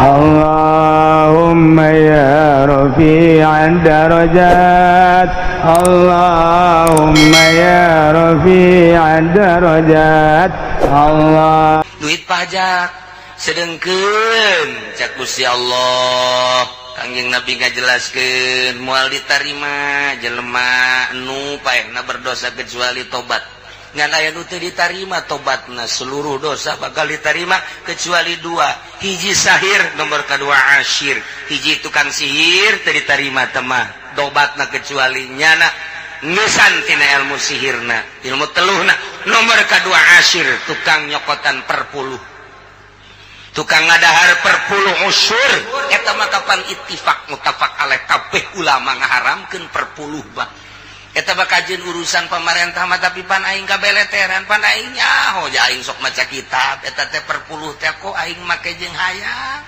اللهم يا رفيع الدرجات، اللهم يا رفيع الدرجات، الله. Duit pajak sedengkeun cak Gusti Allah, Kangjeng Nabi ngajelaskeun moal ditarima jelema nu paehna berdosa kecuali tobat. Ngan aya nu teu ditarima tobatna. Seluruh dosa bakal ditarima kecuali dua: hiji sahir, nomor kedua asyir. Hiji tukang sihir, teu ditarima temah tobatna kecuali nyana ngesan tina ilmu sihirna, ilmu teluhna. Nomor kedua asyir, tukang nyokotan perpuluh, tukang ngadahar perpuluh, usur. Eta mah kapan ittifaq muttafaq alaih, kabeh ulama ngaharamkeun perpuluh. Bah, eta mah kajeun urusan pemerintah mah, tapi pan aing kabeleteran, pan aing nyaho ja, aing sok maca kitab eta teh. Perpuluh teh kok aing make jeung hayang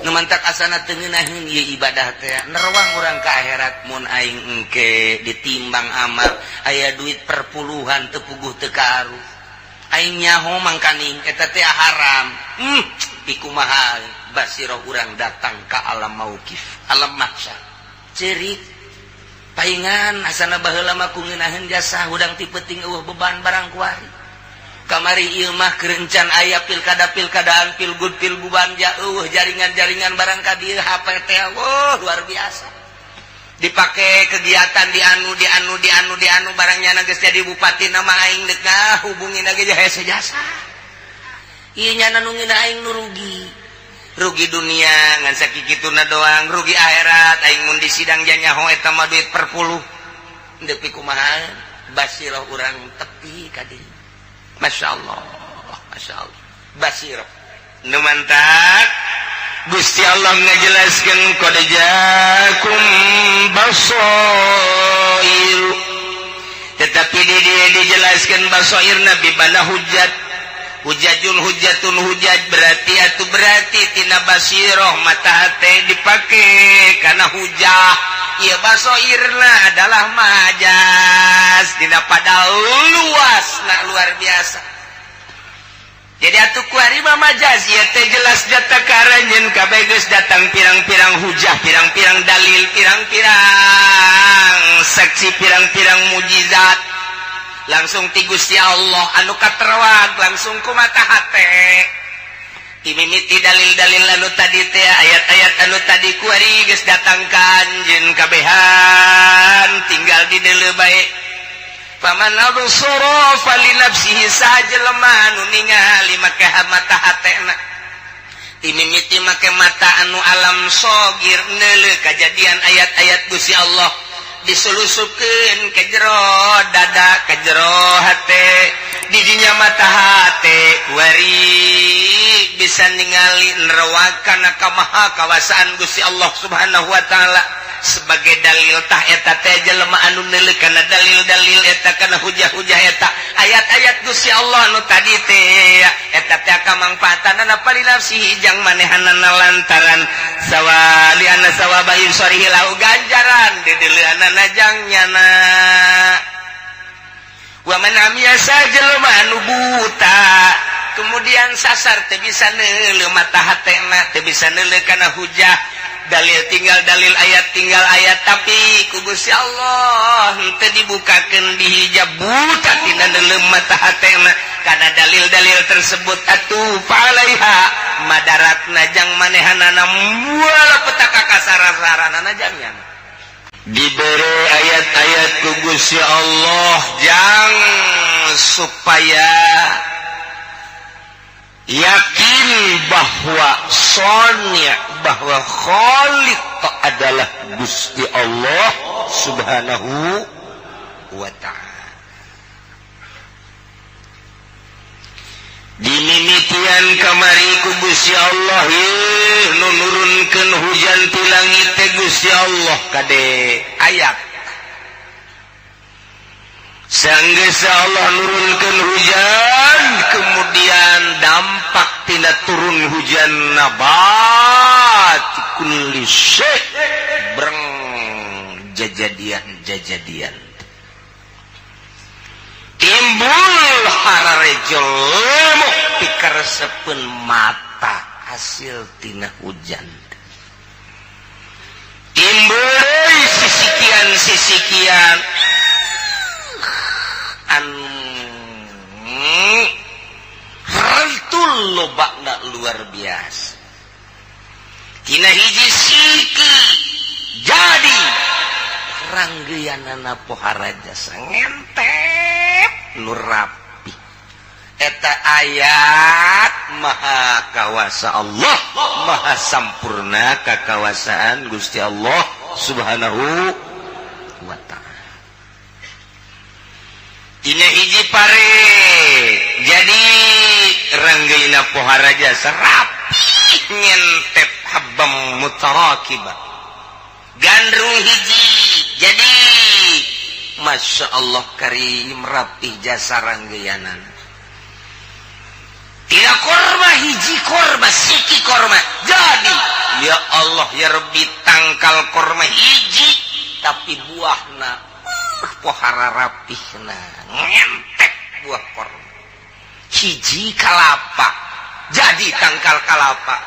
nu mantak asana teu ngeunaheun ieu ibadah teh, nerawang urang ka akhirat. Mun aing engke ditimbang amal aya duit perpuluhan, teu puguh teu karuh, aing nyaho mangkaning eta teh haram. Pikumaha basiroh urang datang ka alam mauqif, alam mahsyar, cerik paingan asana baheula mah ku ngeunaheun jasa hudang ti peuting, eueuh beban barang kuari. Kamari ieu mah keur encan aya pilkada pilkadaan, pilgub pilguban ja, eueuh jaringan-jaringan barang ka dieu. HP teh, wah, luar biasa dipakai kegiatan di anu, di anu, di anu, di anu barangnya. Geus jadi bupati nama aing dek hubungin lagi hese jasa. Ieu nyana nu ngeunah, aing nu rugi, rugi dunia ngan sakikituna doang, rugi akhirat aing mun di sidang nyaho eta mah duit perpuluh. Deui kumaha basiroh urang tepi ka dieu? Masya Allah, Masya Allah, basiroh nu mantak Gusti Allah ngajelaskan qad ja'akum basoir, tetapi di dia dijelaskan basoir nabi bana hujat, hujatun, hujatun, hujat berarti atau berarti tina basiroh mata hati dipake karena hujah. Iya, basoirna adalah majas tina pada luas, nah, luar biasa. Jadi atuh kuari mah majaz ieu teh jelas data karanyeun kabeh geus datang pirang-pirang hujah, pirang-pirang dalil, pirang-pirang saksi, pirang-pirang mujizat langsung ti Gusti Allah anu katerawag langsung ku mata hate. Timimiti dalil-dalil anu tadi teh, ayat-ayat anu tadi kuari geus datang ka anjeun kabehan, tinggal di deuleu bae. Faman absara falinafsihi, sajelema anu ningali make mata hatena, timimiti make mata anu alam sogir neuleuh kajadian ayat-ayat Gusti Allah, disulusupkeun ke jero dada, ke jero hate, didinya mata hate kuari bisa ningali nerawakana kamaha kawasaan Gusti Allah Subhanahu wa Ta'ala sebagai dalil. Tah, eta teh jelema anu neuleuh kana dalil-dalil eta, kana hujah-hujah eta, ayat-ayat Gusti Allah nu tadi teh, eta teh kamangfaatanana falinafsihi jang manehanana, lantaran sawaliana sawaba ibsarihi lahu, ganjaran dideuleuanana jang nyana. Wa man amiya, jelema anu buta kemudian sasar, teu bisa neuleuh mata hatena, teu bisa neuleuh kana hujah dalil, tinggal dalil ayat, tinggal ayat, tapi ku Gusti Allah teu dibukakeun dihijab, buta tina neuleuh mata hatena kana dalil-dalil tersebut, atuh fa'alaiha madaratna jang manehanana muala petaka kasarasaranana jang nyana. Diberi ayat-ayat ku Gusti Allah jang supaya yakin bahwa Sonya, bahwa Khalik adalah Gusti Allah Subhanahu wa Ta'ala. Dimimitian kamari ku Gusti Allah nu nurunkeun hujan ti langit teh Gusti Allah. Kade ayat sanggeus Allah nurunkeun hujan, kemudian dampak tina turun hujan nabat kulli syai, breng jajadian jajadian, timbul hararejo lemuk pikaresepeun mata. Hasil tina hujan timbul sisikian sisikian anu rentul lobakna luar biasa. Tina hiji siki jadi ranggeanana pohara jasa ngentep nu rapi. Eta ayat maha kawasa Allah, maha sampurna kakawasaan Gusti Allah Subhanahu wa ta'ala. Tina hiji pare jadi ranggeuna pohara jasa rapi ngentep habbam mutarakiba. Gandrung hiji jadi Masya Allah karim rapih jasa ranggeanana. Tidak korma hiji korma siki korma jadi ya Allah ya Rabbi tangkal korma hiji tapi buahna pohara rapihna ngentek buah korma hiji kalapa jadi tangkal kalapa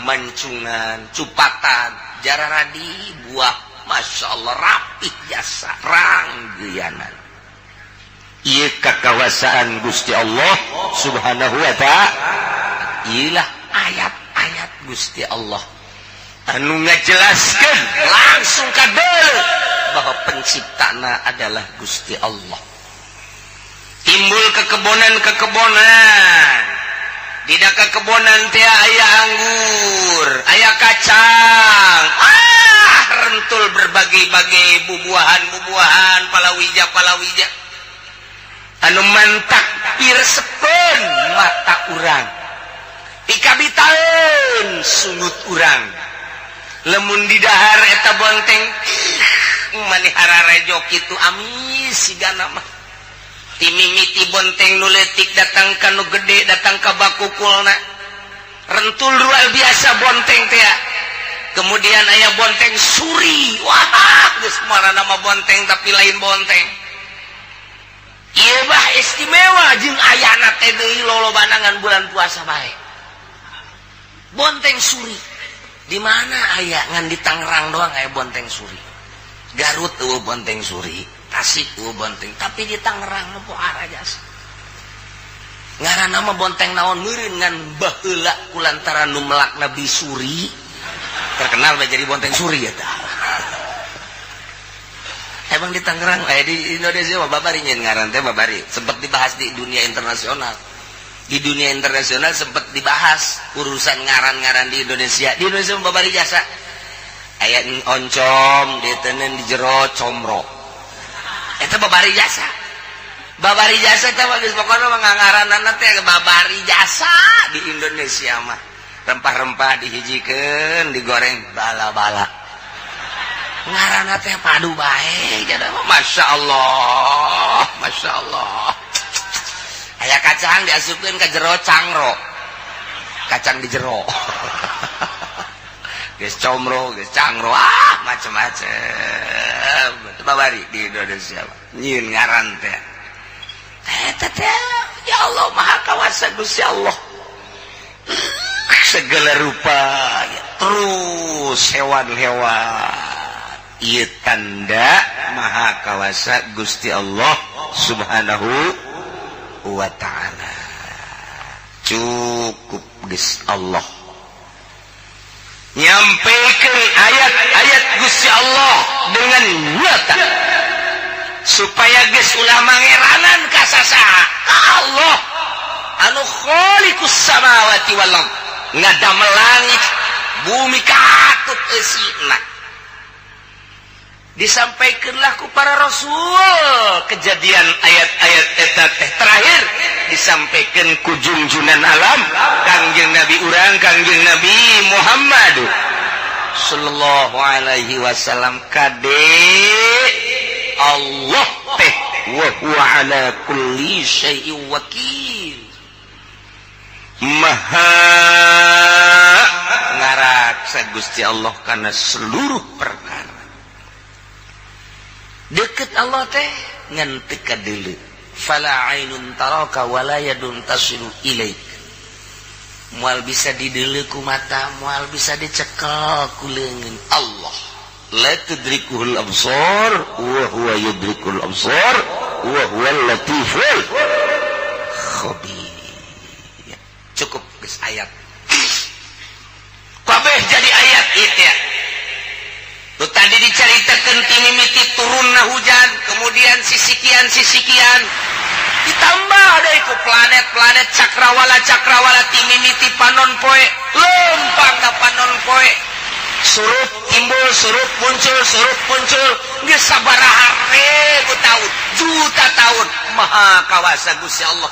mancungan cupatan jararadi buah Masya Allah rapih jasa ranggeanan. Ieu kakawasaan Gusti Allah Subhanahu wa ta'ala. Iyalah ayat-ayat Gusti Allah anu ngajelaskeun langsung kadeuleu bahwa penciptana adalah Gusti Allah. Timbul kekebonan-kekebonan, dina kekebonan teh aya anggur, aya kacang, rentul berbagai-bagai bubuahan-bubuahan, palawija-palawija anu mantak piresepeun mata urang, pikabitaeun sungut urang. Lemun didahar eta bonteng manihara rejo kitu amis sigana mah. Timimiti bonteng nu leutik datang ka nu gede, datang ka bakukulna rentul luar biasa bonteng teh. Kemudian aya bonteng suri, wah geus nama bonteng tapi lain bonteng. Ieu bah istimewa jeung ayana teh deui lolobanangan bulan puasa bae. Bonteng suri di mana aya ngan di Tangerang doang aya bonteng suri. Garut eueuh bonteng suri, Tasik eueuh bonteng, tapi di Tangerang mah pohara jasa. Ngaranna mah bonteng naon meureun ngan baheula kulantaran nu melak Nabi Suri terkenal bae jadi bonteng suri eta. Emang di Tangerang, di Indonesia mah babari nyen ngaran teh babari, sempat dibahas di dunia internasional. Di dunia internasional sempat dibahas urusan ngaran-ngaran di Indonesia. Di Indonesia mah babari jasa. Aya oncom ditenen di jero comro. Eta babari jasa. Babari jasa teh mah geus pokona mah ngaranana teh babari jasa di Indonesia mah. Rempah-rempah dihijikeun, digoreng bala-bala. Ngaranna teh padu bae jadi mah Masya Allah, Masya Allah. Aya kacang diasupkeun ka jero cangro. Kacang di jero. Geus comro, geus cangro, ah macem-macem. Babari di Indonesia nyieun ngaran teh. Teh teh ya Allah maha kawasa Gusti Allah. Segala rupa ya, terus hewan-hewan. Ieu tanda maha kawasa Gusti Allah Subhanahu wa ta'ala. Cukup geus Allah nyampaikan ayat-ayat Gusti Allah dengan nyata supaya geus ulah mangeranan ka sasaha ka Allah anu khaliqus samawati wal ardh, ngadamel langit bumi katut eusina. Disampaikanlah ku para rasul kejadian ayat-ayat eta teh terakhir disampaikan ku junjunan alam Kangjeng Nabi urang Kangjeng Nabi Muhammad sallallahu alaihi wasallam. Kade Allah teh wa huwa ala kulli syai'in wakil, maha ngaraksa Gusti Allah karena seluruh perkara. Deket Allah teh ngan teu kadeuleu, fala ainun taraka wala yadun tasilu ilaik. Moal bisa dideuleu ku mata, moal bisa dicekel ku leungeun. Allah la tudrikuhul absar wa huwa yudrikul absar wa huwal latiful khabir. Cukup geus, ayat kabeh jadi ayat itu ya. Tuh, tadi diceritakan ti mimiti turunna hujan, kemudian sisikian sisikian, ditambah deui ku planet-planet, cakrawala cakrawala, ti mimiti panon poe lempang ka panon poe, surut timbul, surut muncul, surut muncul, geus sabaraha ribu tahun, juta tahun. Maha kawasa Gusti Allah.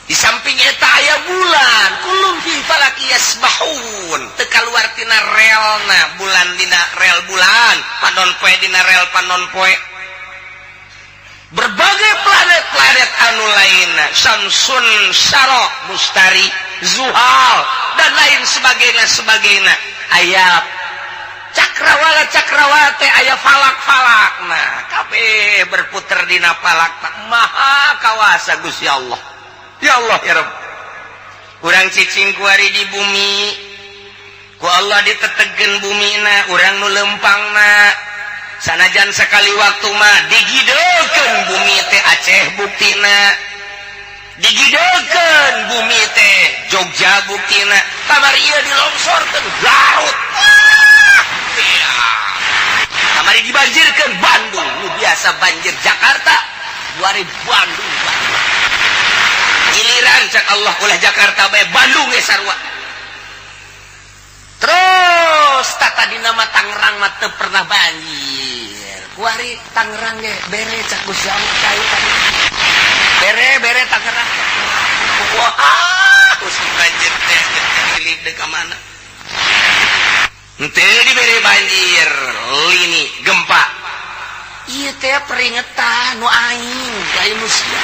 Di samping eta aya bulan, kullun fi falaki yasbahun, teu kaluar tina relna. Bulan dina rel bulan, panon poe dina rel panon poe, berbagai planet-planet anu lainna, Samsun, Syaro, Mustari, Zuhal, dan lain sebagainya sebagainya. Aya cakrawala cakrawala teh, aya falak-falak. Nah, kabeh berputar dina falak. Maha kawasa Gusti Allah. Ya Allah, ya Rabb. Urang cicing kuari di bumi, ku Allah ditetegeun bumina, urang nu lempangna. Sanajan sekali waktu mah digidekeun bumi teh, Aceh buktina digidekeun bumi teh, Jogja buktina, kamari ieu dilongsorkeun Garut. Wah, iya. Kamari dibanjirkeun Bandung, nu biasa banjir Jakarta, kuari Bandung banjir. Giliran cak Allah ulah Jakarta bae, Bandung ge sarua. Terus tata di nama Tangerang mah teu pernah banjir, kuari Tangerang ge bere cak Gusti Allah kai tadi, bere bere Tangerang. Wah, usum banjir teh dilip deui ka mana? Henteu dibere banjir, lini gempa. Ieu teh peringatan nu aing ku aing manusia,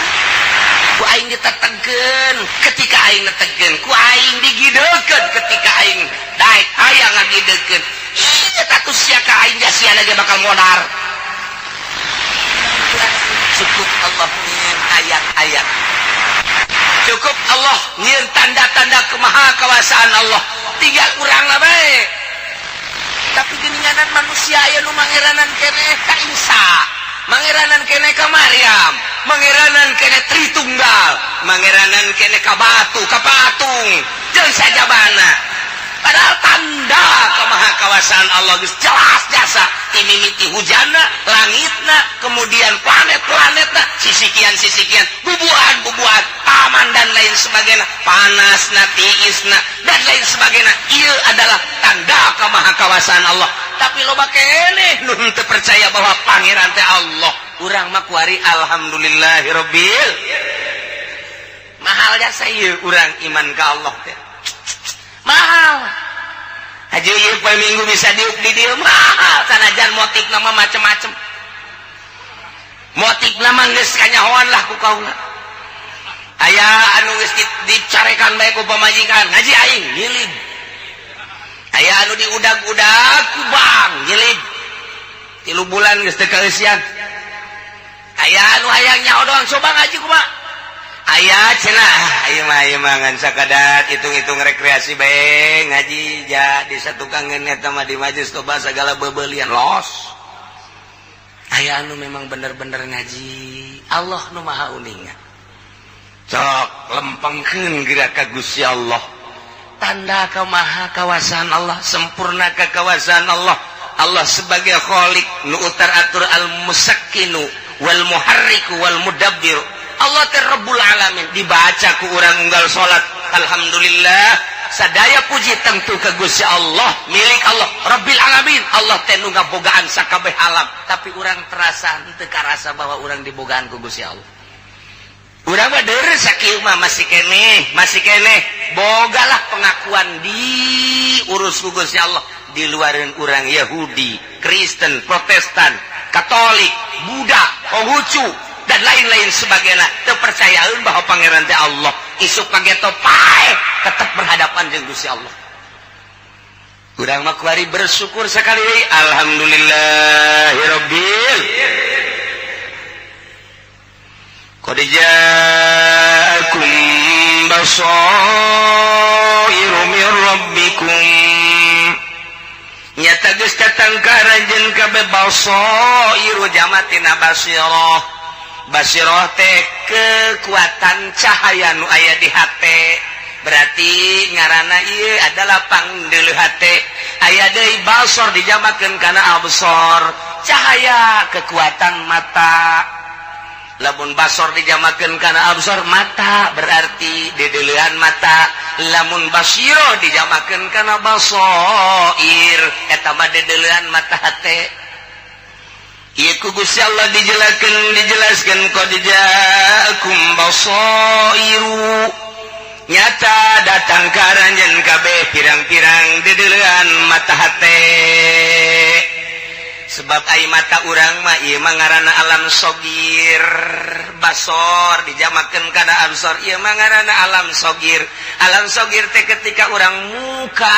ku aing ditetegeun ketika aing netegeun, ku aing digidekeun ketika aing daek aya ngagidekeun. Ieu tatu sia ka aing jasiana ge bakal modar. Cukup Allah nyieun ayat-ayat, cukup Allah nyieun tanda-tanda kemahakawasaan Allah, tinggal urang lah bae. Tapi geninganan manusia aya nu mangeranan keneh ka Isa, mangeranan keneh ka Maryam, mangeranan keneh Tritunggal, mangeranan keneh ka batu, ka patung jeung sajabana. Padahal tanda kemahakawasaan Allah geus jelas jasa, timimiti hujanna, langitna, kemudian planet-planetna, sisikian sisikian, bubuhan-bubuhan, taman dan lain sebagainya, panasna, tiisna, dan lain sebagainya. Ieu adalah tanda kemahakawasaan Allah. Tapi loba keneh nu teu percaya bahwa pangeran teh Allah. Urang mah kuari alhamdulillahirabbil, mahal jasa ieu urang iman ka Allah teh. Mahal. Haji ieu poe Minggu bisa diuk di dieu mahal, sanajan motif nama macem-macem. Motif nama geus kanyahoan lah ku kaula. Aya anu geus dicarekan bae ku pamajikan, ngaji aing nyilib. Aya anu diudag-udag ku bang, nyilib. 3 bulan geus teu kaeusian. Aya anu hayang nyaho doang, coba ngaji kumaha. Aya cenah, ayo mah, ayo mah ngan sakadar hitung-hitung rekreasi bae ngaji ja di satukangeun eta mah di majelis coba segala bebelian los. Aya anu memang bener-bener ngaji, Allah nu maha uninga. Cok lempengkeun geura ka Gusti Allah. Tanda kemaha kawasaan Allah, sempurna kekawasaan Allah. Allah sebagai khalik nu utar atur, al musakkinu wal muharriku wal mudabbir. Allah teh Rabbul Alamin, dibaca ku urang unggal salat. Alhamdulillah, sadaya puji tentu ke Gusti Allah, milik Allah Rabbil Alamin. Allah teh nu ngabogaan sakabeh alam, tapi urang terasa henteu karasa bahwa urang dibogaan ku Gusti Allah. Urang mah deureuh sakieu mah masih keneh, masih keneh bogalah pengakuan diurus ku Gusti Allah. Di luareun urang Yahudi, Kristen, Protestan, Katolik, Buddha, Konghucu, dan lain-lain sebagainya terpercayaan bahwa pangeran teh Allah. Isuk pageto pae tetap berhadapan dengan Gusti Allah. Urang mah kuari bersyukur sekali, alhamdulillahirabbil. Qad ja'akum. Basairu min rabbikum, nyata geus datang ka aranjeun kabeh. Basairu jama tina basirah. Basirah teh kekuatan cahaya nu aya di hate, berarti ngaranna ieu adalah pangdeuleu hate. Aya deui basor dijamakeun kana absor, cahaya kekuatan mata. Lamun basor dijamakeun kana absor mata, berarti dedeleuan mata. Lamun basiro dijamakeun kana basoir, eta mah dedeleuan mata hate. Ieu ku Gusti Allah dijelaskeun, dijelaskeun qad ja'akum basairu, nyata datang ka aranjeun kabeh pirang-pirang dedeleuan mata hate. Sebab ai mata urang mah ieu mah ngaranna alam sogir. Basor dijamakeun kana absor, ieu mah ngaranna alam sogir. Alam sogir teh ketika urang muka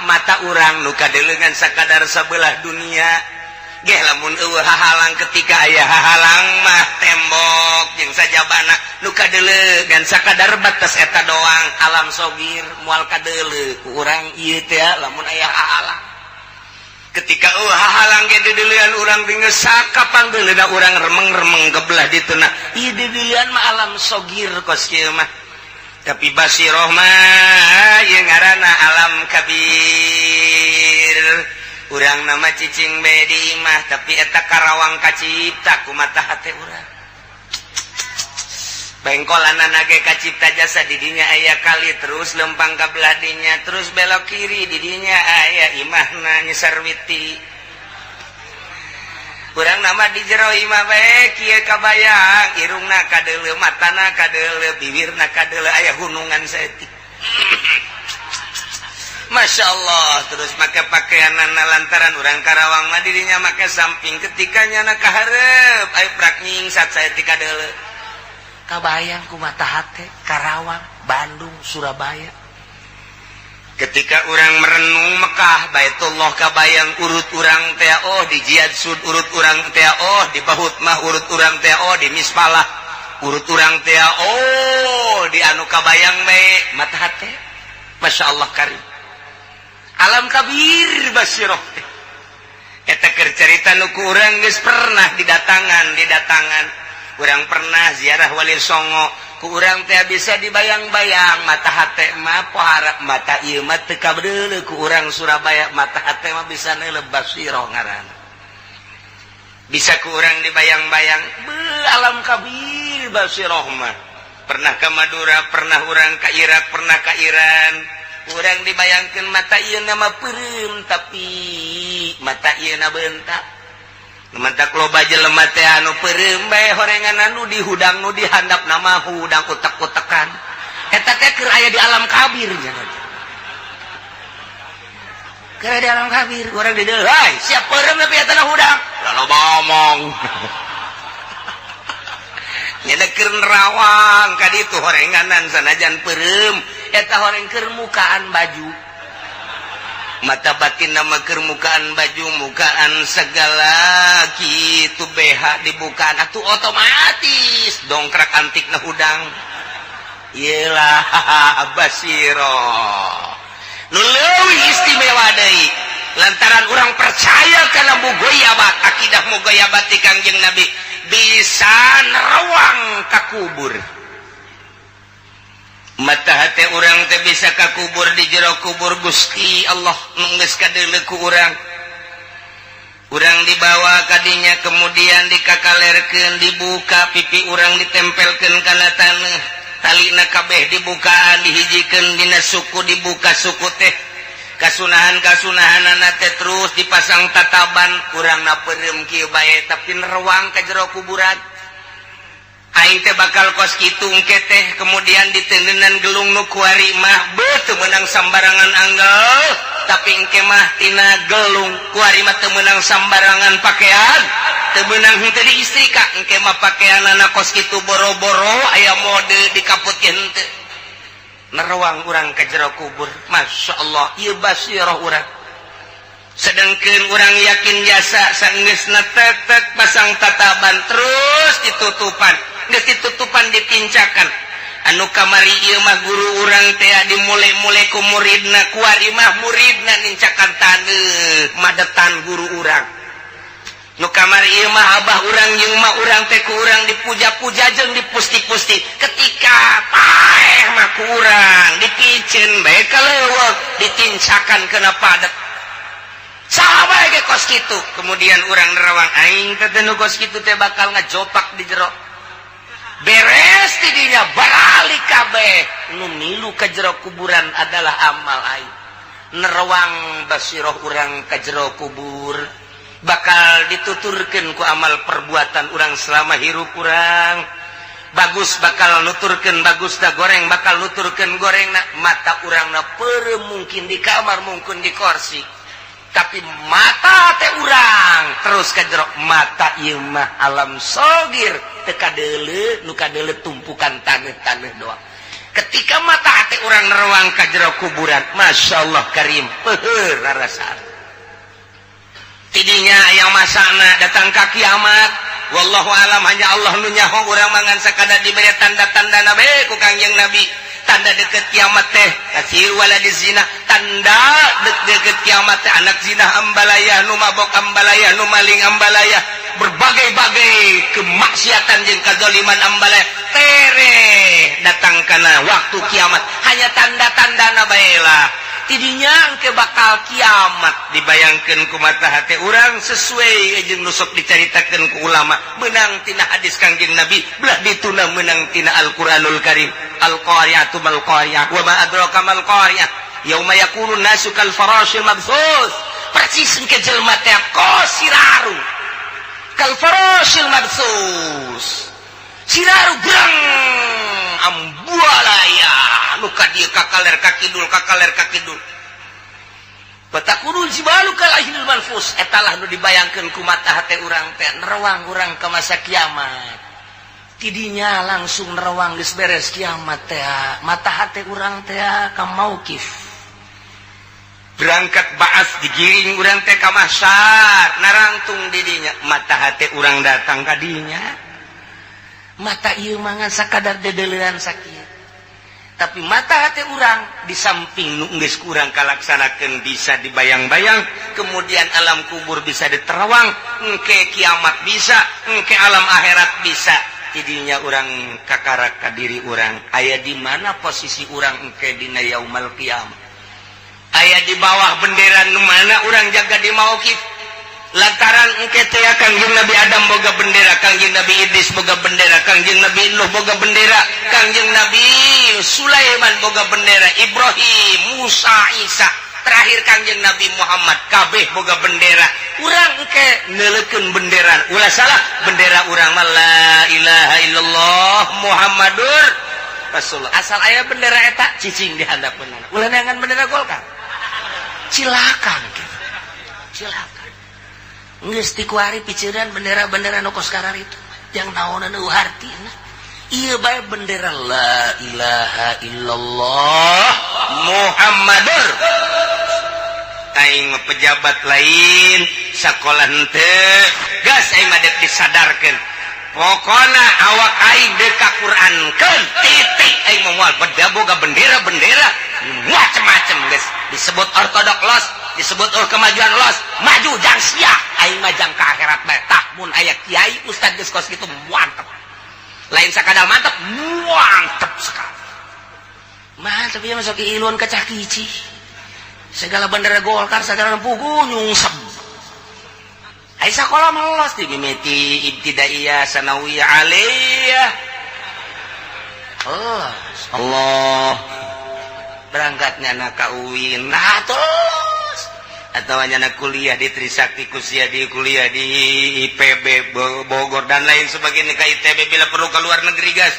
mata urang nu kadeuleuan sakadar sabelah dunia ge, lamun euweuh hahalang. Ketika aya hahalang mah, tembok jeung sajabana, nu kadeuleuan sakadar batas eta doang, alam sogir, moal kadeuleu ku urang ieu teh lamun aya hahalang. Ketika hahalang ge dideulean urang geus sakapan deuleuna urang remeng-remeng ke belah dituna, ieu dideulean mah alam sogir kos kieu mah. Tapi basiroh mah ieu ngaranna alam kabir. Urang nama cicing bae di imah, tapi eta Karawang kacipta ku mata hate urang. Bengkolanana ge kacipta jasa. Didinya aya kali, terus lempang ka belah dinya, terus belok kiri, didinya aya imahna Nyi Sarwiti. Kurang nama di jero imah bae kieu kabayang, irungna kadeuleu, matana kadeuleu, bibirna kadeuleu, aya hunungan saeutik. Masya Allah. Terus make pakaianana, lantaran urang Karawang mah dirinya make samping, ketika nyana kaharep ayo prak nyingsat saeutik kadeuleu, kabayang ku mata hate Karawang, Bandung, Surabaya. Ketika orang merenung Mekah, Baitullah kabayang urut urang teh, oh di Jihad Sud urut urang teh, oh di Bahut mah urut urang teh, oh di Mispalah urut urang teh, oh di anu kabayang me mata hate. Masya Allah karim, alam kabir basiroh teh. Eta keur carita nu ku urang geus pernah didatangan. Didatangan urang pernah ziarah Wali Songo, ku urang teh bisa dibayang-bayang mata hate mah. Pohara mata ieu mah teu kabedeuleu ku urang Surabaya, mata hate mah bisa neuleuh. Basiroh ngaranna, bisa ku urang dibayang-bayang. Be, alam kabir basiroh mah. Pernah ke Madura, pernah urang ke Irak, pernah ke Iran. Urang dibayangkan mata ieu nama peureum, tapi mata ieu na bentak. Mentak loba jelema teh anu peureum bae horengan anu di hudang, nu di handap nama hudang utek-utekan. Eta teh keur aya di alam kabir nya. Keur di alam kabir urang di dieu, "Hai, siap peureum tapi eta na hudang." Loba ngomong. Nya keur nerawang ka ditu horenganan sanajan peureum, eta horeng keur mukaan baju. Mata batin nama keur mukaan baju, mukaan segala gitu, BH dibukaan atuh otomatis dongkrak antik na hudang. Iyalah basiro nu leuwih istimewa deui, lantaran orang percaya karena mugoyabat, akidah mugoyabat ti Kangjeng Nabi, bisa nerawang ka kubur. Mata hati urang teh bisa ka kubur, di jero kubur Gusti Allah nu geus kadeuleu ku urang. Urang dibawa kadinya, kemudian dikakalerkeun, dibuka pipi urang, ditempelkeun kana taneuh, talina kabeh dibukaan, dihijikeun dina suku, dibuka suku teh, kasunahan kasunahanana teh, terus dipasang tataban. Urang na peureum kieu bae, tapi nerawang ka jero kuburan. Aing teh bakal kos kitu engke teh. Kemudian ditendenan gelung nu kuari mah beuh teu meunang sambarangan anggel, tapi engke mah tina gelung kuari mah teu meunang sambarangan pakaian, teu meunang henteu diistrika. Engke mah pakaianana kos kitu, boro-boro aya mode dikaputkeun henteu. Nerawang urang ka jero kubur. Masya Allah, ieu basirah urang. Sedangkan urang yakin jasa sanggeusna tek tek pasang tataban, terus ditutupan, geus ditutupan, dipincakan. Anu kamari ieu mah guru urang teh dimulai-mulai ku muridna, kuari mah muridna nincakan taneuh madetan guru urang. Nu kamari ieu mah abah urang jeung mah urang teh ku urang dipuja-puja jeung dipusti-pusti. Ketika paeh mah ku urang dipiceun bae ka leuweung, ditincakan kena padet. Saha bae ge kos kitu. Kemudian urang nerawang aing teh nu kos kitu teh bakal ngajopak di jero. Beres tidinya baralik kabeh nu milu ka jero kuburan adalah amal aing. Nerawang basiroh urang ka jero kubur bakal dituturkeun ku amal perbuatan urang selama hirup urang. Bagus bakal nuturkeun bagus da, goreng bakal nuturkeun goreng. Na mata urang na peureum, mungkin di kamar, mungkin di kursi, tapi mata teh urang terus ka jero. Mata ieu mah alam sogir, teu kadeuleu, nu kadeuleu tumpukan taneuh-taneuh doang. Ketika mata hati urang nerawang ka jero kuburan, Masya Allah karim, peuheur rarasaan tidinya. Yang masana datang ka kiamat, wallahu alam, hanya Allah nu nyaho. Urang mangan sakadar diberi tanda-tanda nabi ku Kangjeng Nabi. Tanda deket kiamat teh kasir wala zina, tanda deket kiamat teh anak zina ambalaya, nu mabok ambalaya, nu maling ambalaya, berbagai-bagai kemaksiatan jeung kazaliman ambalaya tere datang kana waktu kiamat. Hanya tanda-tanda na bae lah. Tidinya engke bakal kiamat dibayangkan ku mata hati urang sesuai jeung nu sok dicaritakeun ku ulama, menang tina hadis Kangjeng Nabi, belah dituna menang tina Al-Qur'anul Karim. Al-qari'atu mal qari'ah, wa ma adraka mal qari'ah, yauma yakunu nasu kal farashil mabthus. Persis engke jelema teh kos siraru, kal farashil mabthus, siraru grang ambualaya nu ka dieu ka kaler ka kidul, ka kaler ka kidul. Fatakunul jibalu kal ihnil manfus. Etalah nu dibayangkeun ku mata hate urang teh, nerawang urang ke masa kiamat. Tidinya langsung nerawang geus beres kiamat teh, mata hate urang teh ka mauqif, berangkat baas, digiring urang teh ka mahsyar, narangtung didinya mata hate urang datang ka dinya. Mata ieu mangan sakadar dedelean sakieu, tapi mata hati urang di samping nu geus kurang kalaksanakeun bisa dibayang-bayang, kemudian alam kubur bisa diterawang, engke kiamat bisa, engke alam akhirat bisa. Tidinya urang kakarak ka diri urang aya di mana posisi urang engke dina yaumal kiamat, aya di bawah bendera nu mana urang jaga di mauqif. Lantaran engke teh Kangjeng Nabi Adam boga bendera, Kangjeng Nabi Idris boga bendera, Kangjeng Nabi Nuh boga bendera, Kangjeng Nabi Sulaiman boga bendera, Ibrahim, Musa, Isa, terakhir Kangjeng Nabi Muhammad, kabeh boga bendera. Urang engke neuleukeun bendera, ulah salah bendera urang mah la ilaha illallah Muhammadur Rasulullah. Asal aya bendera eta cicing di handapeunana, ulah neangan bendera Golkar, silakan gitu. Silakan geus ti kuari piceran bendera-bendera nu kos itu yang naonan eueuh hartina. Ieu bae bendera la ilaha illallah Muhammadur. Aing mah pejabat lain, sakola henteu, gas aing mah dek disadarkeun. Pokona awak aing dek ka Qurankeun, titik. Aing mah moal beda boga bendera-bendera macem-macem. Geus disebut ortodok los, disebut oh kemajuan los, maju jang sia, aing mah jang ka akhirat bae. Tah, mun aya kiai ustad geus kos kitu mantep. Lain sakadar mantep, mantep sekali. Mantep ya, masuk iluan kacah kici. Segala bendera Golkar segala pugu nyungsep. Ai sakola mah lolos di mimiti ibtidaiyah, sanawiyah, aliyah. Allah, Allah berangkatnya nak ka UIN, nah terus atau hanya nak kuliah di Trisakti, kuliah di kuliah di IPB Bogor dan lain sebagainya, ke ITB, bila perlu ke luar negeri. Gas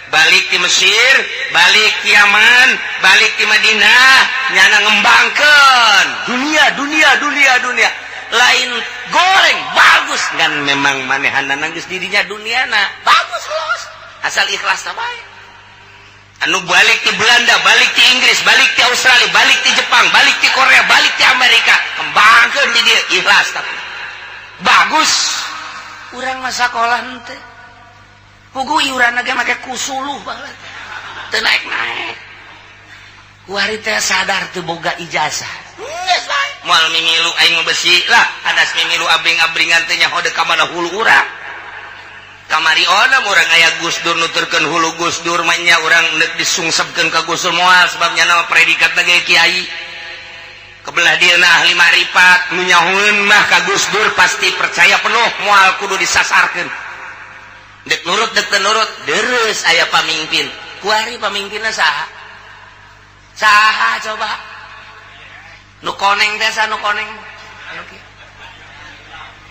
balik di Mesir, balik di Yaman, balik di Madinah, nyana ngembangkan dunia, dunia, dunia, dunia lain goreng bagus kan. Memang manehana geus dirinya dunia na bagus los, asal ikhlas bae. Anu balik di Belanda, balik di Inggris, balik di Australia, balik di Jepang, balik di Korea, balik di Amerika, kembangkan di dia ikhlas tapi bagus. Urang masa sekolah henteu pugu, iuran ge make kusuluh banget. Teu naek-naek. Kuari teh sadar teu boga ijazah. Geus bae. Moal mimilu aing mah besi lah, adas mimilu abring-abringan teh nyaho deuk ka mana hulu urang. Kamari ona urang aya Gus Dur nuturkeun hulu Gus Dur mah nya urang deuk disungsepkeun ka Gus Dur moal sebab nya nama predikat ge kiai. Kebelah dia na ahli makrifat nu nyahoeun mah ka Gus Dur pasti percaya penuh moal kudu disasarkeun. Dek nurut dek teu nurut deres aya pamimpin. Kuari pamimpinna saha? Saha coba? Nu koneng teh saha nu koneng? Anu kieu.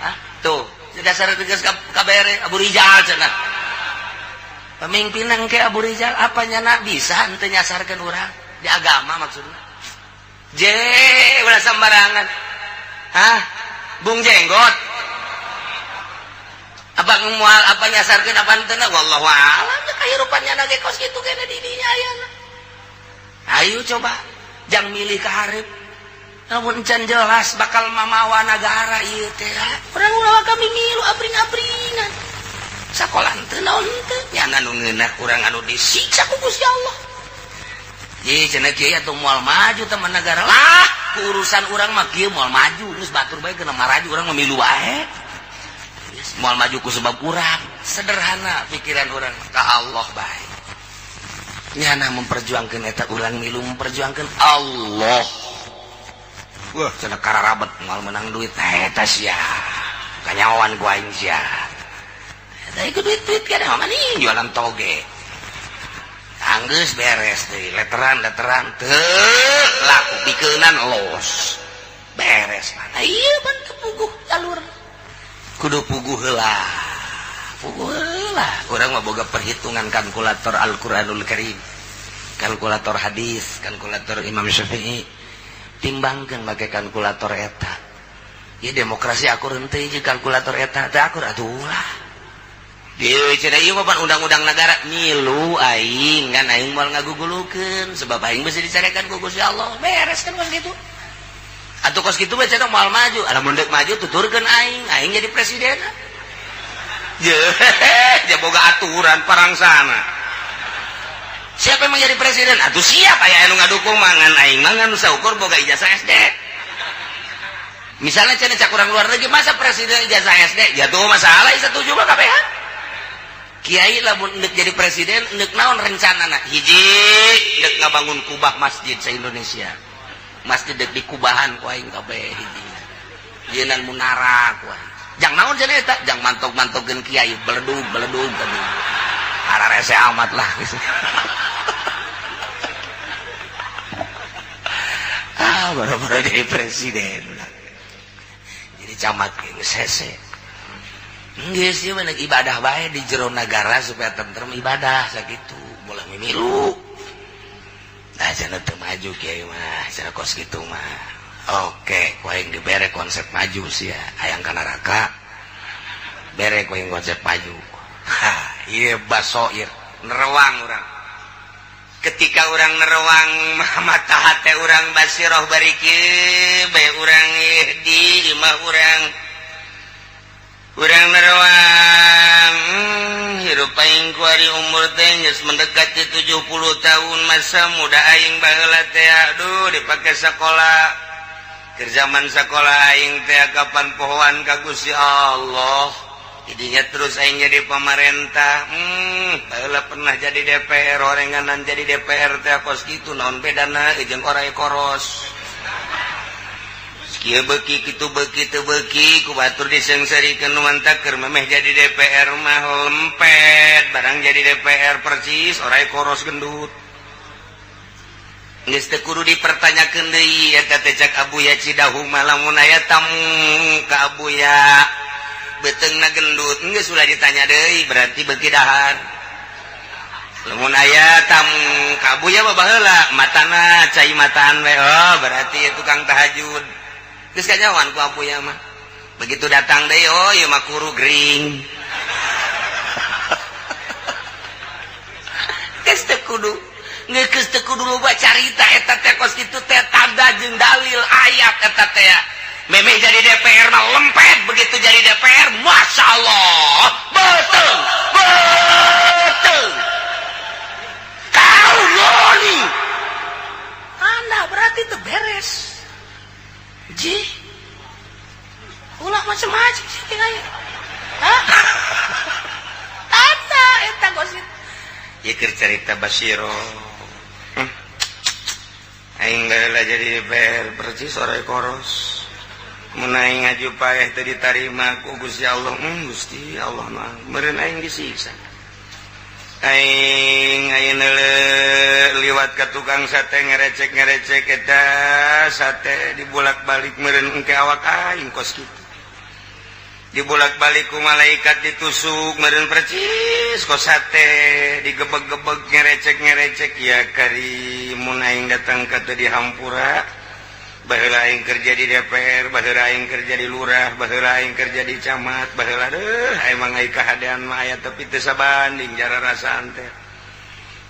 Hah? Tuh, dasar tegas kabere Abu Rijal cenah. Pemimpinan ke Abu Rijal apa nyana bisa henteu nyasarkeun urang di agama maksudna. Je, ulah sembarangan. Hah? Bung Jenggot. Apa moal apa nyasarkeun apa henteu wallahu a'lam kahirupan nyana ge kos kitu kene di dinya ayana. Ayo coba jang milih ka hareup. Namun encan jelas bakal mamawa nagara ieu teh. Urang ulah kami milu abring-abringan. Sakola henteu naon henteu nyana nu ngeunah urang anu disiksa ku Gusti Allah. Ye cenah kieu atuh moal maju teman negara lah. Ku urusan urang mah kieu moal maju geus batur bae kena maraju urang mah milu wae. Geus moal maju ku sebab urang. Sederhana pikiran urang ka Allah bae. Nyana memperjuangkan eta urang milu memperjuangkan Allah. Wah, cenah kararabet moal menang duit eta sia. Kanyawan ku aing sia. Eta ieu duit-duit kana mah nih jualan toge. Anggeus beres deui, letteran-letteran teu laku pikeunan los. Beres mana ieu pan kepuguh jalur. Kudu puguh heula. Puguh heula. Urang mah boga perhitungan kalkulator Al-Qur'anul Karim. Kalkulator hadis, kalkulator Imam Syafi'i. Timbangkeun make kalkulator eta. Ya demokrasi akur henteu jeung kalkulator eta teu akur atuh ulah. Ieu cenah ieu mah pan undang-undang negara milu aing kan aing moal ngagugulukeun sebab aing besi dicarekan ku Gusti Allah. Beres kan kos kitu. Atuh kos kitu mah cenah moal maju. Lamun deuk maju tuturkeun aing, aing jadi presiden. Je, dia boga aturan parangsana. Siapa yang menjadi presiden? Atuh siap aya anu ngadukung mangan aing mah ngan saukur boga ijazah SD. Misalnya cenah cak urang luar negeri masa presiden ijazah SD? Ya tuh masalah setuju mah KPH. Kiai lamun endek jadi presiden endek naon rencanana? Hiji endek ngabangun kubah masjid se Indonesia. Masjid dek di kubahan ku aing kabeh hiji. Jieunaan munara ku aing. Jang naon cenah eta? Jang mantok-mantogkeun kiai beledug-beledug tadi. Ararese amat lah. Ah, baru-baru jadi presiden. Jadi camat geus hese. Geus ieu mah ibadah bae di jero nagara supaya tentrem ibadah sakitu, boleh mimilu. Nah, cenah teu maju kiai mah, cenah kos kitu mah. Oke, ku aing dibere konsep maju sia, hayang ka neraka. Bere ku aing konsep maju. Ha, ieu basoir, nerewang urang. Ketika urang nerewang mata hate urang basiroh bari kieu bae urang di imah urang. Urang nerewang hirup aing kuari umur teh geus mendekati 70 tahun masa muda aing baheula teh aduh dipake sakola. Keur zaman sakola aing teh kapan pohoan ka Gusti Allah. Jadinya terus aing jadi pamarentah. Baheula pernah jadi DPR, orenganan jadi DPR teh kos kitu naon bedana jeung oray koros. Kieu beuki kitu beuki teu beuki ku batur diseungseurikeun nu mantak keur memeh jadi DPR mah lempet barang jadi DPR persis oray koros gendut. Geus teu kudu dipertanyakeun deui eta teh cak Abuya Cidahu mah lamun aya tamu ka Abuya beuteungna gendut geus ulah ditanya deui berarti beuki dahar. Lamun aya tamu ka Abuya mah baheula matana cai mataan we oh berarti ieu tukang tahajud. Geus kanyawan ku Abuya mah. Begitu datang deui oh ieu mah kuru gering. Geus teu kudu geus teu kudu loba carita eta teh kos kitu teh tanda jeung dalil ayat eta teh. Memeh jadi DPR mah lempet begitu jadi DPR Masya Allah betul betul. mati teu beres. Ji. Ulah macam-macam sih aing. Hah? Tata eta gosip. Ieu keur carita Basiro. Aing baheula jadi DPR percis sore koros. Mun aing ngaju paeh teu ditarima ku Gusti Allah, Gusti Allah mah meureun aing disiksa. Aing ayeuna liwat ka tukang sate ngerecek-ngerecek eta sate dibolak-balik, meureun engke awak aing kos kitu. Dibolak-balik ku malaikat, ditusuk meureun percis kos sate, digebeg-gebeg, ngerecek-ngerecek. Ya kari, mun aing datang ka teu dihampura. Baheula aing kerja di DPR, baheula aing kerja di lurah, baheula aing kerja di camat, baheula deuh emang aing kahadean mah aya, tapi teu sabanding jara rasaan teh.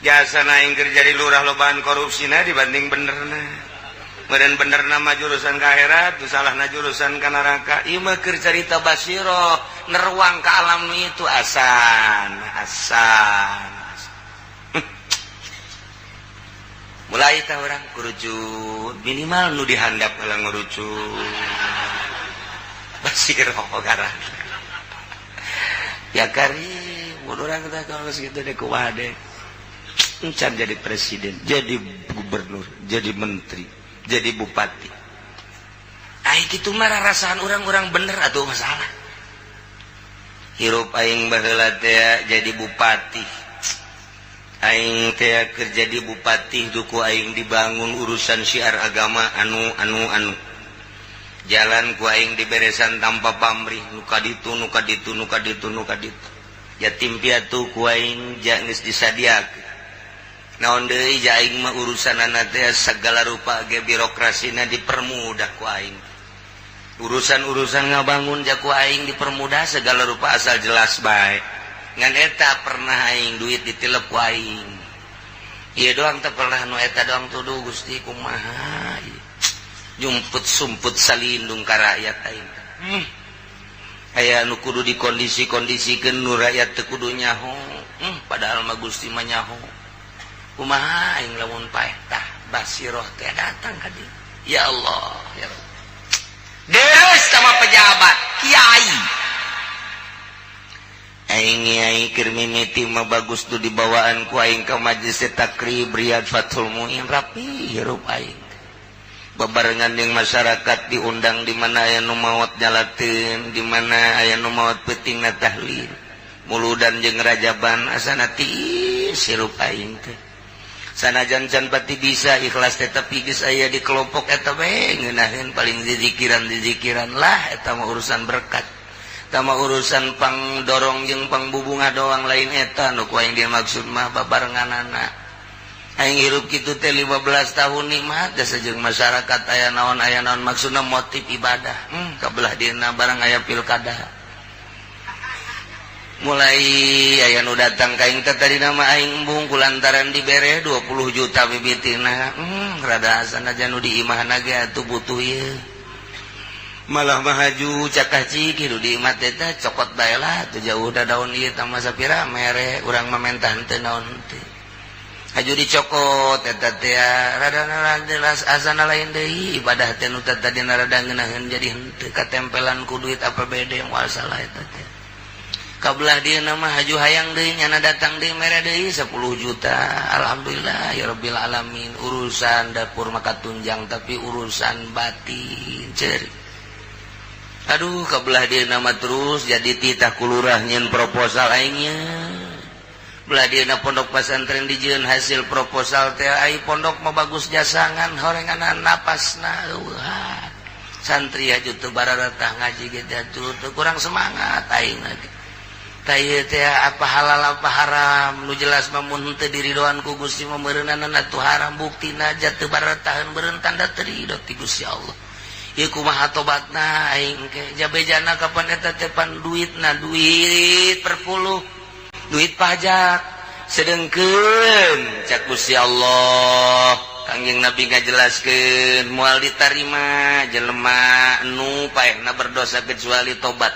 Jasa aing kerja di lurah lobaan korupsina dibanding benerna. Meureun benerna mah jurusan ka akhirat, tu salahna jurusan ka neraka. Ieu mah keur carita basiroh, neruang ka alam itu asan, asan. Mulai tah orang kerucut, minimal nu dihandap kalau ngerucut basiroh garang. Ya kari, mun urang teh kalau segitu deh, kumaha deh. Encan jadi presiden, jadi gubernur, jadi menteri, jadi bupati. Aing kitu mah rasaan orang-orang bener atau masalah. Hirup aing baheula teh jadi bupati. Aing teh kerja di bupati, duku aing dibangun urusan syiar agama anu anu anu. Jalan ku aing diberesan tanpa pamrih, nu ka ditu, nu ka ditu, nu ka ditu, nu ka ditu. Yatim piatu ku aing geus disadiakeun. Naon deui aing mah, urusanana teh segala rupa ge birokrasina dipermudah ku aing. Urusan-urusan ngabangun ja ku aing dipermudah segala rupa, asal jelas bae. Ngan eta pernah aing duit ditilep ku aing. Ieu doang teh pernah, nu eta doang tuduh. Gusti, kumaha ieu? Nyumput sumput salindung ka rakyat aing. Aya nu kudu dikondisi-kondisikeun, nu rakyat teu kudu nyaho. Padahal mah Gusti mah nyaho. Kumaha aing lamun paeh? Tah, basiroh teh datang ka dieu. Ya Allah, ya Rabb. Deres sama pejabat, kiai. Aing aing keur mimiti mah bagus tuh, dibawaan ku aing ka majelis takrib Riyad Fathul Muin, rapi hirup aing. Babarengan jeung masyarakat, diundang di mana aya nu maot nyalateun, di mana aya nu maot peutingna tahlil. Muludan jeung rajaban asana tiis hirup aing teh. Sanajan can pati bisa ikhlas teh, tapi geus aya di kelompok eta we ngeunaheun, paling dizikiran-dizikiran lah. Eta mah urusan berkat. Eta mah urusan pang dorong jeung pang bubunga doang, lain eta nu ku aing dimaksud mah babarenganana. Aing hirup kitu teh 15 tahun nikmat jasa jeung masyarakat, aya naon aya naon, maksudna motif ibadah. Kabelah dina barang aya pilkada. Mulai aya nu datang ka aing teh, tadi nama aing embung kulantaran dibere 20 juta bibitina. Rada asana nu di imahna ge atuh butuh ieu. Malah mahaju cakah cik nu di imah teh, cokot bae lah tuh, jauh da daun ieu tambah sapira mere urang mah mentah henteu naon teh. Haju dicokot eta teh rada jelas asana lain deui, ibadah teh nu tadi rada ngeunaheun jadi henteu, katempelan ku duit APBD, moal salah eta teh. Kabelah dia nama haju hayang deui, nyana datang deui, mere deui 10 juta. Alhamdulillah ya rabbil alamin. Urusan dapur maka tunjang, tapi urusan batin ceri. Aduh, kabelah dia nama terus jadi titah kulurah nyeun proposal aingnya. Belah dia pondok pesantren dijieun hasil proposal teh, ai pondok mah bagus jasangan horenganan napasna eueuh. Santri haju teu bararatah ngaji ge teu kurang semangat aing lagi. Teh apa halal apa haram, nu jelas mah mun teu diridoan ku Gusti mah meureunana atuh haram. Buktina aja teu barataheun, beureun tanda teu ridho ti Gusti Allah. Ieu kumaha tobatna aing ke jabejana kapan eta teh? Pan duitna duit perpuluh, duit pajak. Sedengkeun cak Gusti Allah, Kangjeng Nabi ngajelaskeun moal ditarima jelema nu paehna berdosa kecuali tobat.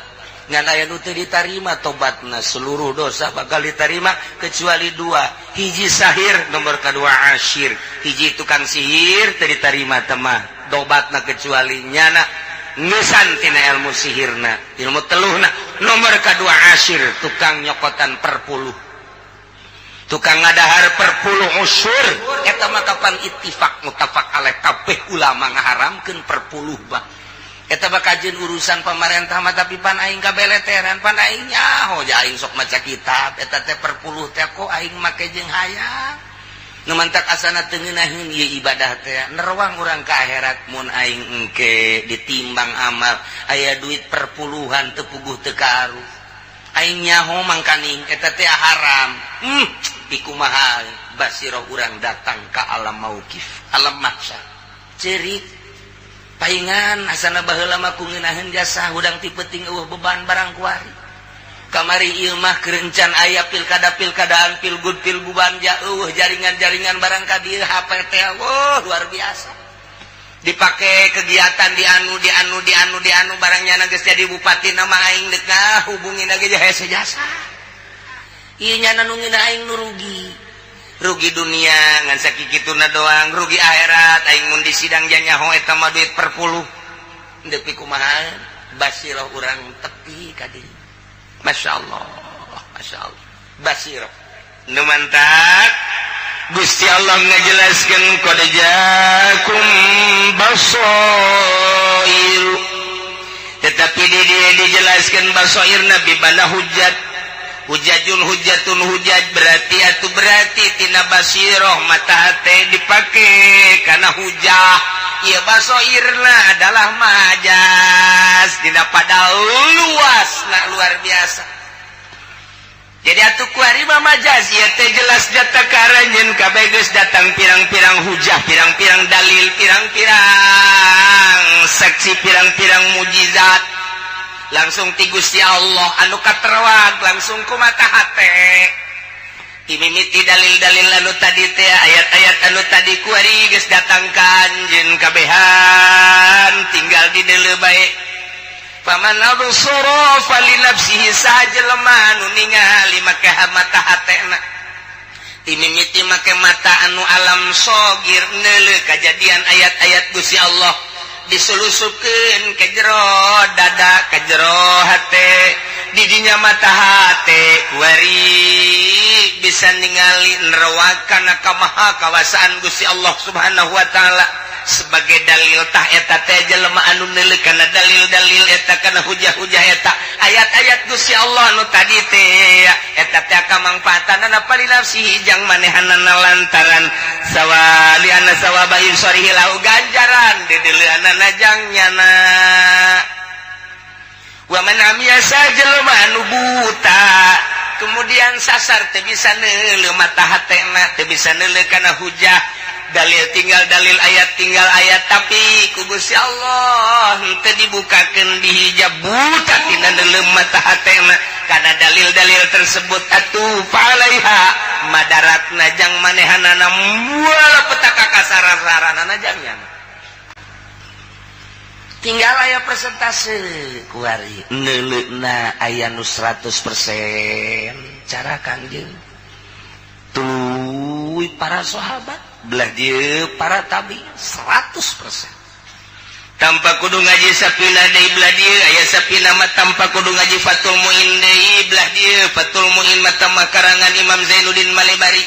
Ngan aya nu teu ditarima tobatna, seluruh dosa bakal ditarima kecuali dua. Hiji sahir, nomor kedua asyir. Hiji tukang sihir teu ditarima temah tobatna kecuali nyana ngeusan tina ilmu sihirna, ilmu teluhna. Nomor kedua asyir, tukang nyokotan perpuluh, tukang ngadahar perpuluh usur. Eta mah kapan ittifaq muttafaq alaih, kabeh ulama ngaharamkeun perpuluh. Bah, eta mah kajeun urusan pamarentah mah, tapi pan aing kabeleteran, pan aing nyaho ja, aing sok maca kitab eta teh perpuluh teh. Kok aing make jeung hayang nu mantak asana teu ngeunaheun ieu ibadah teh, nerawang urang ka akhirat mun aing engke ditimbang amal aya duit perpuluhan teu puguh teu kaaruh. Aing nyaho mangkaning eta teh haram. Pikumaha basiroh urang datang ka alam mauqif, alam mahsyar, cerik paingan asana baheula mah ku ngeunaheun jasa hudang ti peuting eueuh beban barang. Kuari kamari ieu mah kerencan aya pilkada pilkadaan, pilgub pilguban, ja eueuh jaringan-jaringan barang ka dieu. HP teh, wah, luar biasa dipake kegiatan di anu di anu di anu di anu barangnya. Geus jadi bupati nama aing deuk hubungin lagi hese jasa. Ieu nyana nu ngeunah aing nu rugi, rugi dunia ngan sakikituna doang, rugi akhirat aing mun di sidang nyaho eta mah duit perpuluh. Deuk kumaha basiroh urang tepi ka dieu. Masya Allah, Masya Allah, basiroh nu mantak Gusti Allah ngajelaskan qad ja'akum basoir, tetapi di dia dijelaskan basoir nabi bana hujat hujatun hujatun hujat, berarti atau berarti tina basiroh mata hati dipake karena hujah. Iya, basoirna adalah majas tidak pada luas nah luar biasa. Jadi atuh kuari mah majas ieu teh jelas jata karanjeun kabeh geus datang pirang-pirang hujah, pirang-pirang dalil, pirang-pirang saksi, pirang-pirang mujizat langsung ti Gusti Allah anu katerawag langsung ku mata hate. Imimiti dalil-dalil anu tadi teh, ayat-ayat anu tadi kuari geus datang ka anjeun kabehan, tinggal di deuleu bae. Faman absara fali nafsihi, sajelema anu ningali make mata hatena, timimiti make mata anu alam sogir neuleuh kajadian ayat-ayat Gusti Allah diselusupkeun ke jero dada, ke jero hate, didinya mata hate kuari bisa ningali nerawang kamaha kawasaan Gusti Allah Subhanahu wa taala sebagai dalil. Tah, eta teh jelema anu neuleuh kana dalil-dalil eta, kana hujah-hujah eta, ayat-ayat Gusti Allah anu tadi teh, eta teh kamangfaatanana fali nafsihi jang manehanana, lantaran sawali anna sawaba ibsarihi lahu, ganjaran dideuleuanana jang nyana. Wa man amiya, jelema anu buta kemudian sasar, teu bisa neuleuh mata hatena, teu bisa neuleuh kana hujah dalil, tinggal dalil ayat, tinggal ayat, tapi ku Gusti Allah teu dibukakeun dihijab, buta tina neuleuh mata hatena kana dalil-dalil tersebut, atuh falaiha madaratna jang manehanana moal petaka kasarasaranana jang nyana. Tinggal aya persentase kuari neuleuna aya nu 100% cara Kangjeng, tuluy para sahabat, belah dieu para tabi 100% tanpa kudu ngaji sapina deui. Belah dieu aya sapina mah tanpa kudu ngaji Fathul Muin deui. Belah dieu Fathul Muin mah karangan Imam Zainuddin Malebari,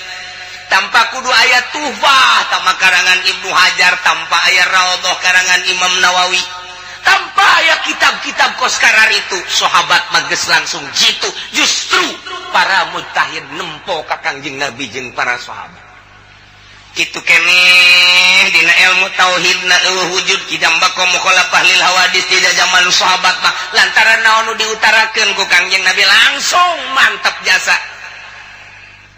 tanpa kudu aya Tuhfah tama karangan Ibnu Hajar, tanpa aya Raudhah karangan Imam Nawawi, tanpa aya kitab-kitab koskarar itu, sahabat mah geus langsung jitu. Justru para mujtahid nempo ka Kangjeng Nabi jeung para sahabat itu keneh dina ilmu tauhid na eueuh wujud kidam bako mukhalafah lil hawadis tidak zaman sahabat mah, lantaran naon nu diutarakeun ku Kangjeng Nabi langsung mantap jasa.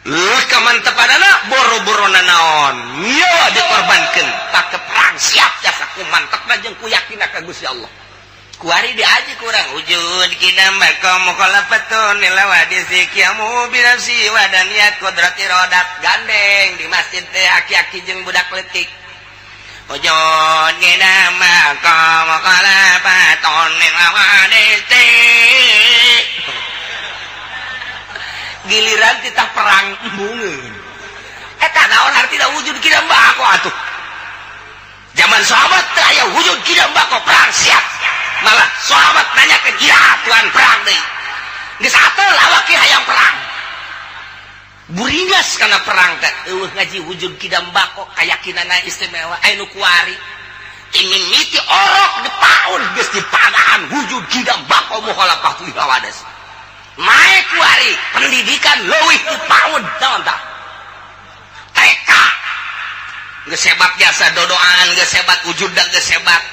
Leuh kamantepanana boro-boro naon nyawa dikorbankeun pake perang siap jasa ku mantepna jeung ku yakinna ka Gusti Allah. Kuari diaji kurang wujud kidam bako mukhalafatun lil hawadis qiyamu bi nafsi wadaniyat qudrat iradat, gandeng di masjid teh aki-aki jeung budak leutik. Wujud kidam bako mukhalafatun lil hawadis. Titah perang embungeun eta naon artina wujud qidam baqa atuh? Zaman sahabat teu aya wujud qidam baqa, perang siap. Malah sahabat nanya ke dia, "Tuan, perang deui?" Geus atel awak hayang perang, buringas karena perang teh. Eueuh ngaji wujud qidam baqa, kayakinanna istimewa. Aya nu kuari mimiti orok di paun geus dipadaan wujud qidam baqa mukhalafah li hawadis. Naik kuari pendidikan leuwih di paun, naon tah, TK geus hebat jasa, dodoan geus hebat, wujudna geus hebat.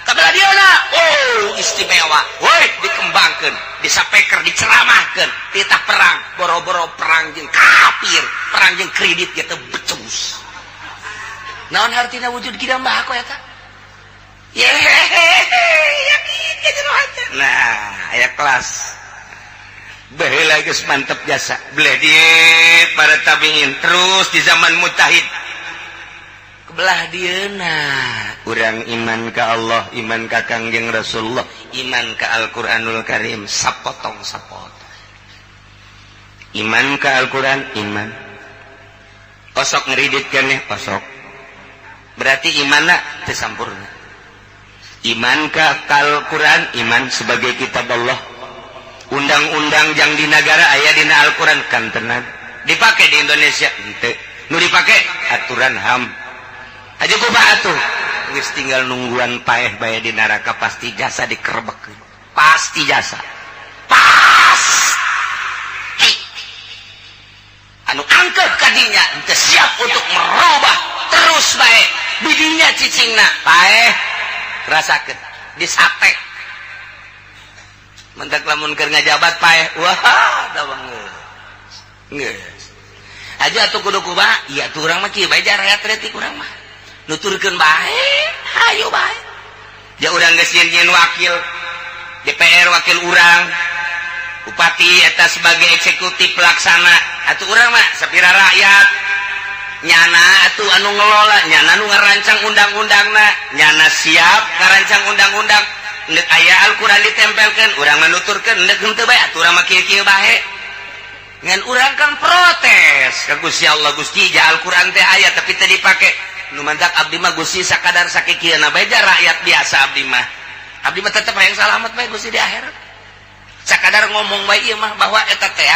Kabelah dieuna, oh, istimewa. Woi, dikembangkeun, disapeker, diceramahkeun, titah perang, boro-boro perang jeung kafir, perang jeung kredit ge teu becus. Naon hartina wujud qidam baqa eta? Yakin ka jero hate. Nah, aya kelas baheula geus mantep jasa. Belah di para tabiin, terus di zaman mujtahid. Kebelah dieuna urang iman ka Allah, iman ka Kangjeng Rasulullah, iman ka Al-Qur'anul Karim, sapotong sapotong. Iman ka Al-Qur'an, iman. Osok ngeridit keneh osok. Berarti imanna teu sampurna. Iman ka Al-Qur'an, iman sebagai kitab Allah. Undang-undang yang di negara aya dina Al-Qur'an kan tenan. Dipake di Indonesia henteu. Nu dipake aturan HAM. Aja kumaha atuh? Geus tinggal nungguan paeh bae di neraka, pasti jasa dikerebekkeun. Pasti jasa. Pasti. Anu angkeuh kadinya henteu siap untuk merubah terus bae. Bidinya cicingna paeh rasakeun disate. Mentak lamun keur ngajabat paeh, wah, da geus. Aja atuh kudu kumaha? Iya tuh, urang mah kieu bae rakyat retik, urang mah nuturkeun bae, hayu bae. Ja urang geus nyieun wakil DPR, wakil urang bupati eta sebagai eksekutif pelaksana. Atuh urang mah sapira rakyat, nyana atuh anu ngelola, nyana anu ngerancang undang-undangna, nyana siap ngarancang undang-undang. Ndek aya Al-Qur'an ditempelkeun, urang menuturkeun, ndek henteu bae atuh urang mah kieu-kieu bae. Ngan urang kan protes ka Gusti Allah, "Gusti, ja Al-Qur'an teh aya tapi teu dipake." Nu mantak abdi mah, Gusti, sakadar sakikieuna bae, ja rakyat biasa abdi mah. Abdi mah tetep hayang salamet bae, Gusti, di akhirat. Sakadar ngomong bae ieu mah bahwa eta teh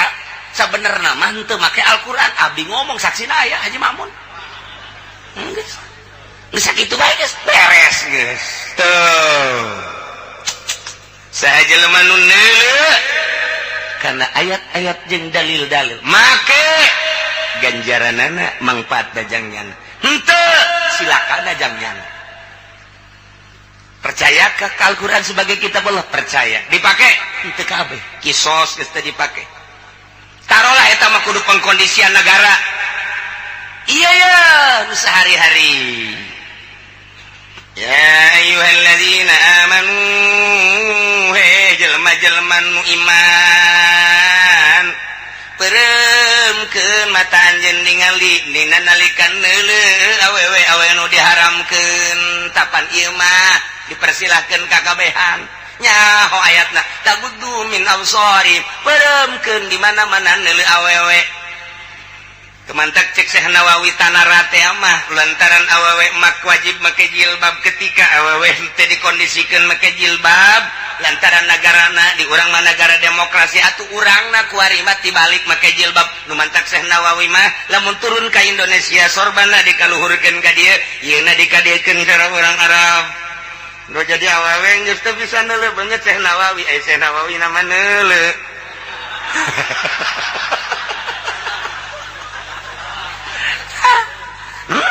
sabenerna mah henteu make Al-Qur'an. Abdi ngomong, saksina aya Haji Mamun. Geus. Geus sakitu bae, geus beres geus. Tuh. Saha jelema nu neuleu karena ayat-ayat jeung dalil-dalil, make ganjaranana mangfaat dajangnyana, henteu silakan dajangnyana. Percaya ke Al-Quran sebagai kitab Allah? Percaya. Dipakai? Henteu kabeh. Kisos geus teu dipake. Taruhlah eta mah kudu pengkondisian negara. Iya ya, nu sehari-hari. Ya ayyuhalladzina amanu, he jelema-jelema nu iman, peureumkeun mata anjeun ningali dina nalika neuleuh awewe awewe nu diharamkeun. Tapan ieu mah dipersilahkeun ka kabehan. Nyaho ayatna, taghuddu min absari, peureumkeun di mana-mana neuleuh awewe. Kemantak cek Syekh Nawawi Tanara teh mah lantaran awewe mak wajib make jilbab, ketika awewe teh dikondisikan make jilbab lantaran negarana di urang mah negara demokrasi, atuh urangna kuari mah tibalik make jilbab. Nu mantak Syekh Nawawi mah lamun turun ka Indonesia, sorbana dikaluhurkeun ka dieu, yeuna dikadiekeun cara urang Arab. Nu jadi awewe geus teu bisa neuleuh beungeut Syekh Nawawi, eh, Syekh Nawawi nama neuleuh.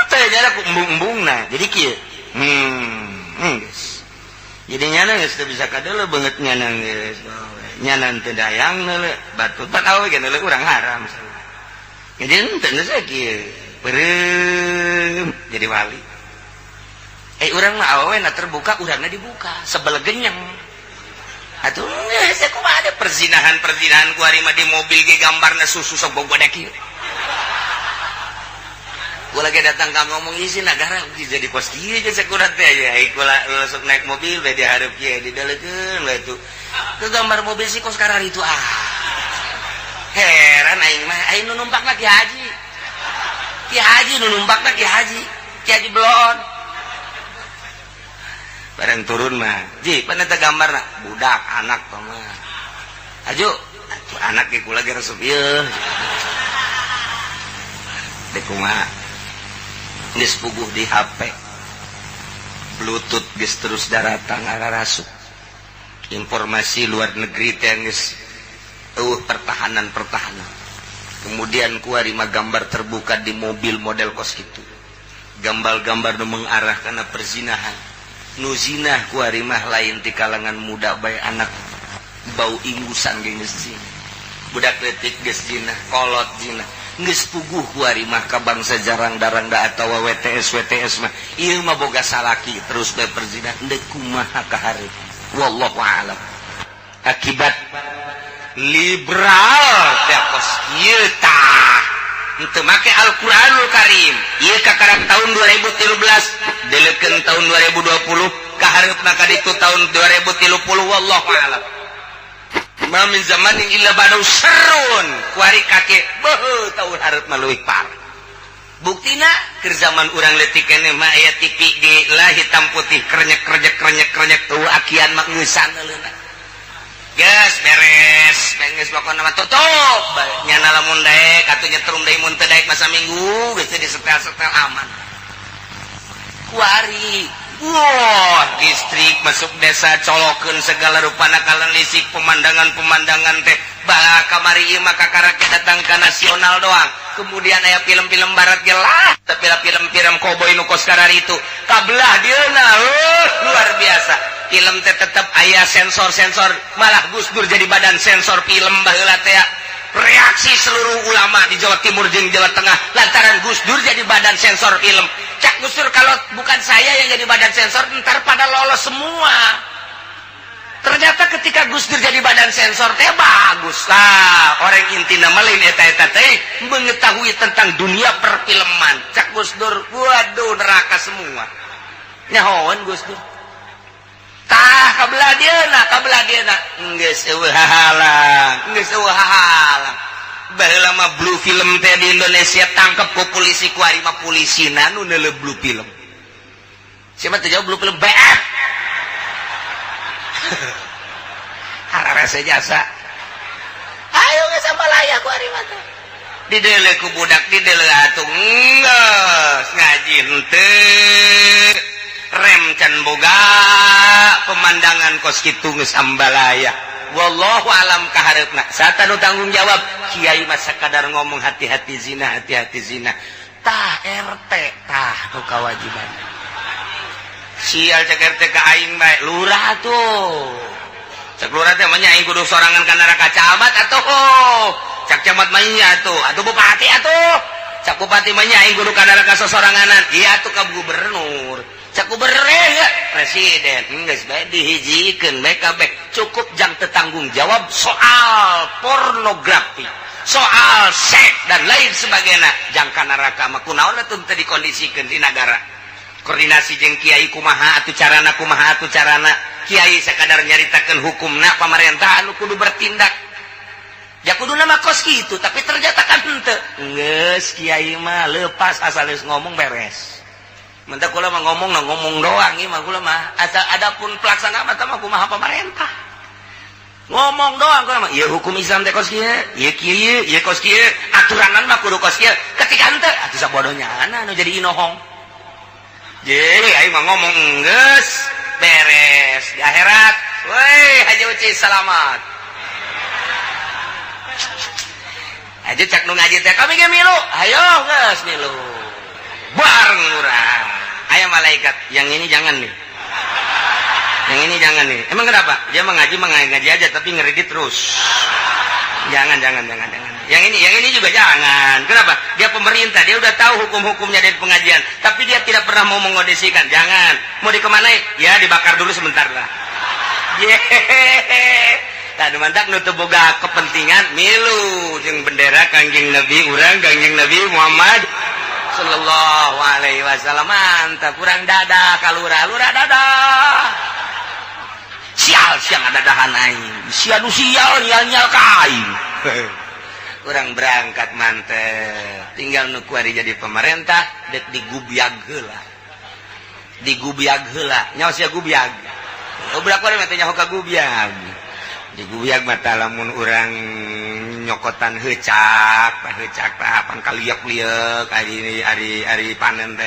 Teh ku embung-embungna jadi kieu. Geus. Jadi nyana geus teu bisa kadeuleu beungeut nyana, geus nyana teu dayang neuleuh batur pan awewe ge neuleuh urang haram. Jadi henteu geus kieu peureum jadi wali. Eh, urang mah awewe na terbuka, urangna dibuka sebel genyeng atuh. Geus kumaha ada perzinahan-perzinahan ku ari mah di mobil ge gambarna susu sok bogodek kieu. Gua lagi datang ka ngomong isi negara jadi kos kieu jeung sakurat teh ya kula sok naik mobil bae dihareup kieu didaleukeun we tuh ke gambar mobil si kos karar itu. Ah, Heran aing mah, aing nu numpakna Ki Haji. Ki Haji nu numpakna Ki Haji. Ki Haji belon. Bareng turun mah, ji, pan eta gambarna budak anak tah mah. Aju, atuh anak ge kula ge resep ieu. Dek kumaha? Geus puguh di HP. Bluetooth geus terus daratang ararasuk. Informasi luar negeri teh geus eueuh pertahanan-pertahanan. Kemudian kuari mah gambar terbuka di mobil model kos kitu. Gambar-gambar nu mengarah kana perzinahan. Nu zinah kuari mah lain ti kalangan muda bae, anak bau ingusan ge geus zina. Budak leutik geus zina, kolot zina. Geus puguh kuari mah ka bangsa jarang-darang da atawa WTS WTS mah ieu mah boga salaki terus bae perzinahan, deuk kumaha ka hareup. Wallahu a'lam. Akibat liberal teh kos kieu tah. Henteu make Al-Qur'anul Karim. Ieu kakarak tahun 2013 deleukeun tahun 2020 ka hareupna ka ditu tahun 2030, wallahu a'lam. Ma min zamanin illa ba'dahu syarrun. Kuari kake beuh tahun hareup mah leuwih parah. Buktina keur zaman urang leutik keneh mah aya TV di lah hitam putih, krenyek krenyek krenyek krenyek, tuh akian mah ngeusan leuna. Geus beres, geus pokona mah tutup. Nyana lamun daek atuh nyetrum deui, mun teu daek masa minggu geus teh disetel-setel aman. Kuari wah, listrik masuk desa, colokeun segala rupana kalan listrik, pemandangan-pemandangan teh bah kamari ieu mah kakarak datang ka nasional doang. Kemudian aya film-film barat ge lah, tapi lah film-film koboi nu kos itu kabelah dieuna, luar biasa. Film teh tetep aya sensor-sensor, malah Gus Dur jadi badan sensor film baheula teh. Reaksi seluruh ulama di Jawa Timur jeung Jawa Tengah lantaran Gus Dur jadi badan sensor film. Cak Gus Dur, kalau bukan saya yang jadi badan sensor, ntar pada lolos semua. Ternyata ketika Gus Dur jadi badan sensor teh bagus lah. Orang inti nama lain eta-eta teh mengetahui tentang dunia perfilman. Cak Gus Dur, waduh, neraka semua. Nyahoan Gus Dur. Tah kabelah dieuna, kabelah dieuna. Geus eueuh hahalang, geus eueuh hahalang. Baheula mah blue film teh di Indonesia tangkep ku polisi, kuari mah polisina nu neuleuh blue film. Siapa teh jauh blue film BF. Hararese jasa. Ayo geus sambalaya kuari mah teh. Dideuleu ku budak, dideuleu atuh geus ngaji henteu. Rem can boga, pemandangan kos kitu geus ambalaya. Wallahu alam ka hareupna. Sata nu tanggung jawab, kiai mah sakadar ngomong hati-hati zina, hati-hati zina. Tah RT tah nu kawajiban. Sial cek RT ka aing bae, lurah tuh. Cek lurah teh mah nya aing kudu sorangan ka neraka camat atuh. Cak camat mah nya atuh, atuh bupati atuh. Cak bupati mah nya aing kudu ka neraka sosoranganan. Iya atuh ka gubernur. Cak gubernur ya presiden. Geus bae dihijikeun bae kabeh. Cukup jang tetanggung jawab soal pornografi, soal seks dan lain sebagainya. Jang ka neraka mah kunaon atuh teu dikondisikeun di nagara. Koordinasi jeung kiai kumaha atuh carana, kumaha atuh carana? Kiai sakadar nyaritakeun hukumna, pamarentah anu kudu bertindak. Ya kudu nama kos gitu, tapi ternyata kan henteu. Geus kiai mah lepas, asal geus ngomong beres. Mentah kula mah ngomong nah ngomong doang ieu mah kula mah. Asal adapun pelaksana mah tah mah kumaha pamarentah. Ngomong doang kula mah. Ieu hukum Islam teh kos kieu, ieu kieu, ieu kos kieu, aturanan mah kudu kos kieu. Ketika henteu atuh sabodohnya anu jadi inohong. Jadi aing mah ngomong geus beres di akhirat. Woi, Haji Uci selamat. Aja cak nu ngaji teh kami ge milu. Ayo geus milu. Bareng urang. Aya malaikat, yang ini jangan nih. Yang ini jangan nih. Emang kenapa? Dia mengaji mengaji aja tapi ngeredit terus. Jangan, jangan, jangan, jangan. Yang ini juga jangan. Kenapa? Dia pemerintah, dia udah tahu hukum-hukumnya dari pengajian, tapi dia tidak pernah mau mengondisikan. Jangan. Mau dikemanain? Ya dibakar dulu sebentar lah. Yeay. Tak mantap nu teu boga kepentingan milu jeung bendera Kangjeng Nabi urang, Kangjeng Nabi Muhammad sallallahu alaihi wasallam. Mantap, kurang dadah ka lurah, lurah dadah. Sial, siang ada dahan aing. Sia nu sial nyal-nyal ka aing. Urang berangkat mantep, tinggal nu kuari jadi pemerintah dek digubyag heula, digubyag heula. Nyaho sia gubyag? Oh, budak kuari mah teh nyaho ka gubyag. Digubyag mata lamun urang nyokotan heucak, heucak tah pangkal liek-liek, ari ari ari panen teh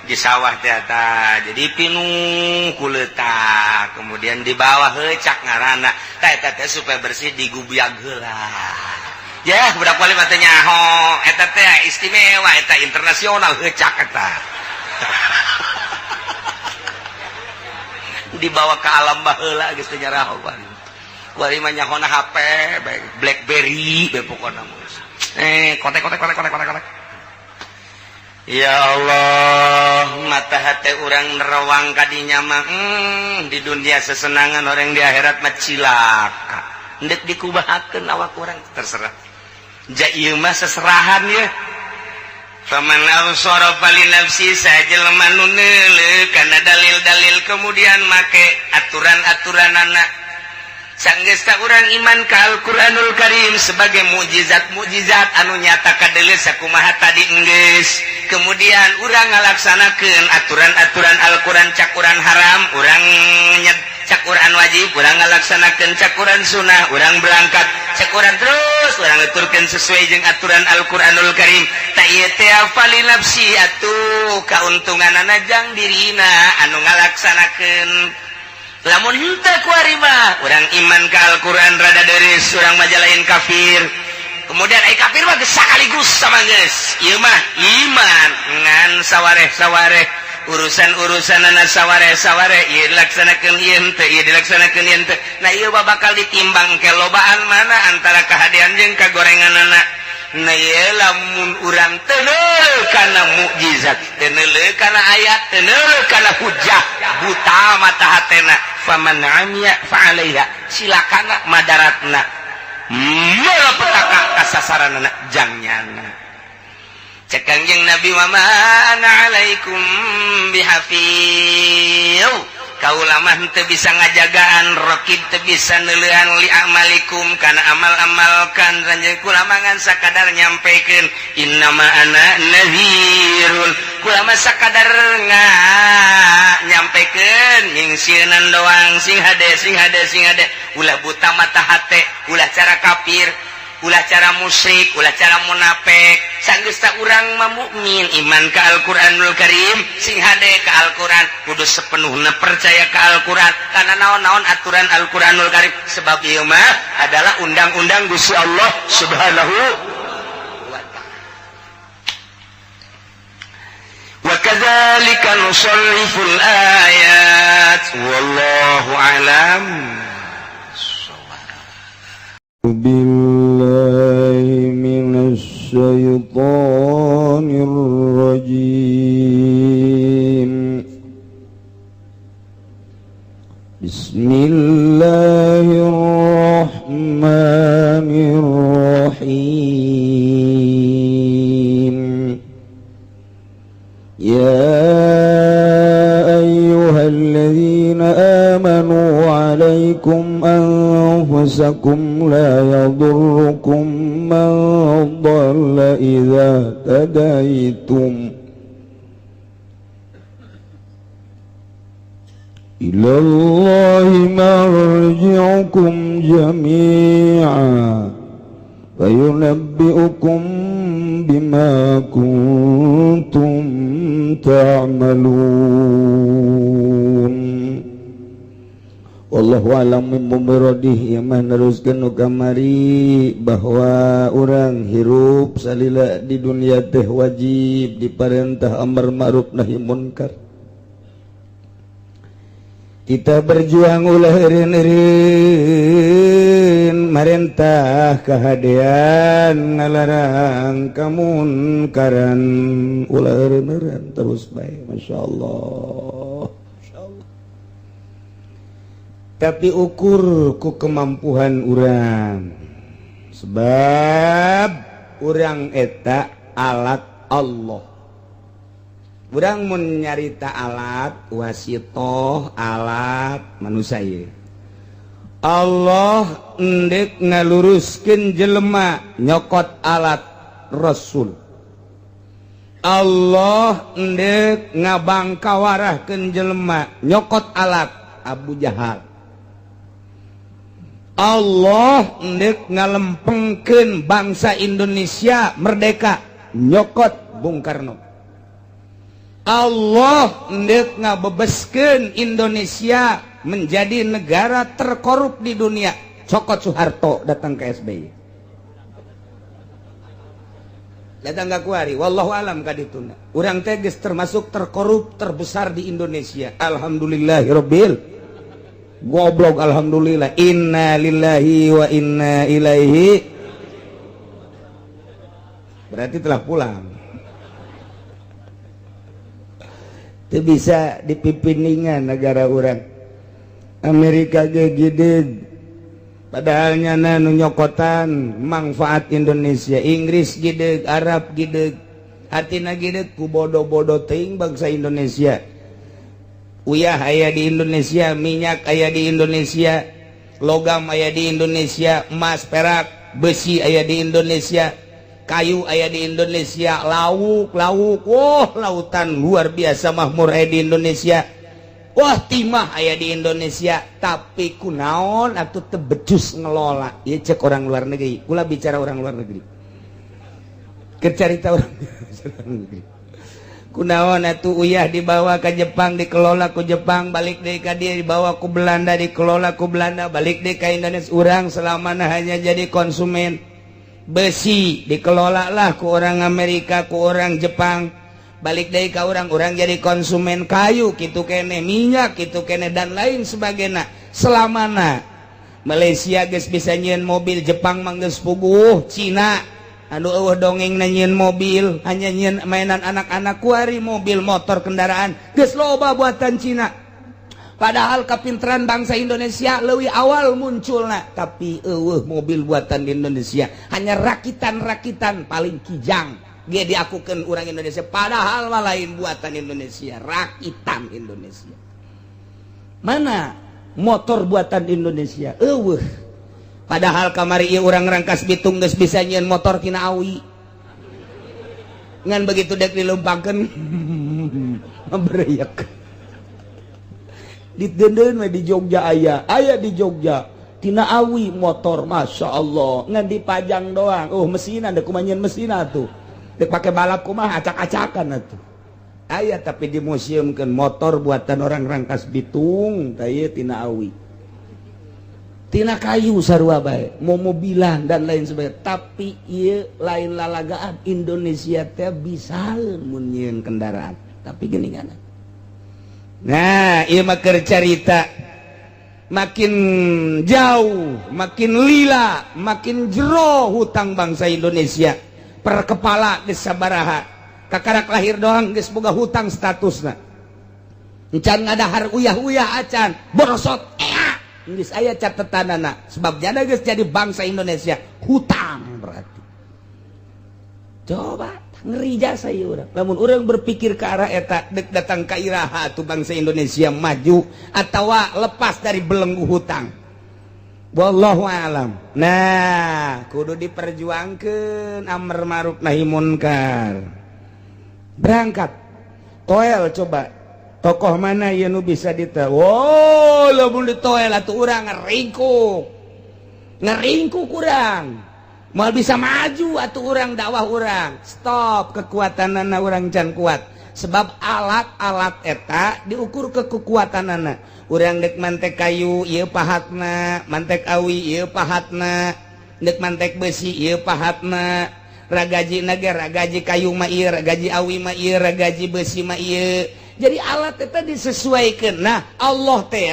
di sawah teh ta, jadi pinuh ku leutak, kemudian di bawah heucak ngaranna. Tah, eta teh supaya bersih digubyag heula. Ya, budak wali mah teh nyaho eta teh istimewa, eta internasional heucak eta. Dibawa ke alam baheula geus teu nyaraho kuari. Kuari mah nyahona HP, BlackBerry be pokona mah. Kotek kotek kotek kotek kotek kotek. Ya Allah, mata hati orang nerawang kadinya mah di dunia sesenangan, orang di akhirat mah cilaka. Ndek dikubahakeun awak urang terserah. Ja ieu mah seserahan ya. Faman absara fali nafsi, sajelema nu neuleuh kana dalil-dalil kemudian make aturan-aturanana. Sanggeus urang iman ka Al-Qur'anul Karim sebagai mukjizat-mukjizat anu nyata kadeuleu sakumaha tadi enggeus. Kemudian urang ngalaksanakeun aturan-aturan Al-Qur'an, cakuran haram urang nyet, cakuran wajib urang ngalaksanakeun, cakuran sunnah urang berangkat, cakuran terus urang ngeturkeun sesuai jeung aturan Al-Qur'anul Karim. Ta ieu teh fali nafsi atuh kauntunganana jang dirina anu ngalaksanakeun. Lamun henteu kuari mah urang iman ka Al-Qur'an rada deris, urang mah lain kafir. Kemudian ai kafir mah geus sakaligus sama geus. Ieu mah iman ngan sawareh-sawareh, urusan-urusanana sawareh-sawareh, ieu dilaksanakeun, ieu henteu, ieu dilaksanakeun, ieu henteu. Nah, ieu mah bakal ditimbang ke lobaan mana antara kahadean jeung kagorenganana. Nah, ieu lamun urang teu neuleuh kana mukjizat, teu neuleuh kana ayat, teu neuleuh kana hujah, buta mata hatena, faman amiya fa alaiha, silakana madaratna malapetaka kasasaranana jang nyana. Cek Kangjeng Nabi, "Wa ma ana alaikum bihafiz." Kaula mah teu bisa ngajagaan, raqib teu bisa neuleuhan, li amalikum kana amal-amal kan ranjeun. Kula mah ngan sakadar nyampekeun, innama ana nadhirun. Kula mah sakadar nga nyampekeun, nyingsieunan doang. Sing hade, sing hade, sing hade, ulah buta mata hate, ulah cara kafir, ulah cara musyrik, ulah cara munafik. Sanggeus urang mah mukmin, iman ka Al-Qur'anul Karim, sing hade ka Al-Qur'an, kudu sepenuhna percaya ka Al-Qur'an karena naon-naon aturan Al-Qur'anul Karim, sebab ieu mah adalah undang-undang Gusti Allah Subhanahu wa ta'ala. Wa kadzalika nusarriful ayat wallahu alam. بالله من الشيطان الرجيم. بسم الله الرحمن الرحيم. يا أيها الذين آمنوا عليكم أنفسكم لا يضركم من ضل إذا اهتديتم إلى الله مرجعكم جميعا فينبئكم بما كنتم تعملون. Wallahu alam bimuradih. Ieu mah neruskeun nu kamari bahwa urang hirup salila di dunia teh wajib diperintah amar ma'ruf nahi munkar. Kita berjuang ulah eureun-eureun marentah kahadean, ngalarang kamunkaran, ulah eureun-eureun, terus bae. Masya Allah, Masya Allah. Tapi ukur ku kemampuan urang, sebab urang eta alat Allah. Urang mun nyarita alat wasitoh, alat manusia ieu. Allah endek ngaluruskeun jelema nyokot alat Rasul. Allah endek ngabangkawarahkeun jelema nyokot alat Abu Jahal. Allah endek ngalempengkeun bangsa Indonesia merdeka nyokot Bung Karno. Allah endek ngabebeskeun Indonesia menjadi negara terkorup di dunia, cokot Soeharto datang ke SBY, datang ke kuari. Wallahu alam kadituna urang teh geus termasuk terkorup terbesar di Indonesia. Alhamdulillahirabbil goblok, alhamdulillah, inna lillahi wa inna ilaihi, berarti telah pulang. Itu bisa dipimpiningan negara orang Amerika ge gideg, padahal nyana nu nyokotan manfaat Indonesia. Inggris gideg, Arab gideg, hatina gideg ku bodoh-bodoh teuing bangsa Indonesia. Uyah aya di Indonesia, minyak aya di Indonesia, logam aya di Indonesia, emas, perak, besi aya di Indonesia, kayu aya di Indonesia, lauk lauk, wah lautan luar biasa makmur aya di Indonesia, wah timah aya di Indonesia. Tapi kunaon atuh teu becus ngelola? Ieu cek orang luar negeri, kula bicara orang luar negeri, keur carita orang luar negeri. Kunaon atuh uyah dibawa ke Jepang, dikelola ku Jepang, balik deui ka dieu, dibawa ku Belanda, dikelola ku Belanda, balik deui ka Indonesia, urang selamana hanya jadi konsumen. Besi dikelola lah ku orang Amerika, ku orang Jepang, balik deui ka urang, urang jadi konsumen. Kayu kitu kene, minyak kitu kene, dan lain sebagainya. Selamana Malaysia geus bisa nyieun mobil, Jepang mah geus puguh, Cina anu eueuh dongeng nyieun mobil, hanya nyieun mainan anak-anak. Kuari mobil, motor, kendaraan geus loba buatan Cina. Padahal kepintaran bangsa Indonesia leuwih awal munculna, tapi eueuh mobil buatan di Indonesia, hanya rakitan-rakitan, paling Kijang ge diakukeun orang Indonesia, padahal mah lain buatan Indonesia, rakitan Indonesia. Mana motor buatan Indonesia? Eueuh. Padahal kamari ieu urang Rangkas Bitung geus bisa nyieun motor tina awi, ngan begitu dek dilempangkeun beriak. Didendeun we di Jogja, aya aya di Jogja tina awi motor, Masya Allah, ngan dipajang doang. Oh, mesinan dek kumaha nyieun mesin atuh? Dek pake balap kumaha? Acak-acakan atuh. Aya tapi dimuseumkeun motor buatan orang Rangkas Bitung tah ieu, tina awi, tina kayu sarua bae, mau mobilan dan lain sebagainya. Tapi ieu lain lalagaan, Indonesia teh bisa mun nyieun kendaraan, tapi geuningan. Nah, ieu mah keur carita makin jauh makin lila, makin jero hutang bangsa Indonesia per kepala geus sabaraha. Kakarak lahir doang geus boga hutang statusna, encan ngadahar uyah-uyah acan, borosot ea geus aya catetanana, sebab jana geus jadi bangsa Indonesia hutang. Berarti coba ngeri jasa ieu urang lamun urang berpikir ke arah eta. Dek datang ka iraha tuh bangsa Indonesia maju atawa lepas dari belenggu hutang? Wallahu alam. Nah, kudu diperjuangkeun amar ma'ruf nahi munkar. Berangkat toel, coba tokoh mana yang nu bisa dita. Wow, lamun ditoel atuh urang ngeringkuk, ngeringkuk urang mau bisa maju atau urang dakwah urang stop. Kekuatanana urang can kuat, sebab alat-alat eta diukur ke kekuatanana urang. Dek mantek kayu ieu pahatna, mantek awi ieu pahatna, dek mantek besi ieu pahatna, ragaji naga ragaji kayu mah ieu, ragaji awi mah ieu, ragaji besi mah ieu. Jadi alat eta disesuaikan. Nah, Allah teh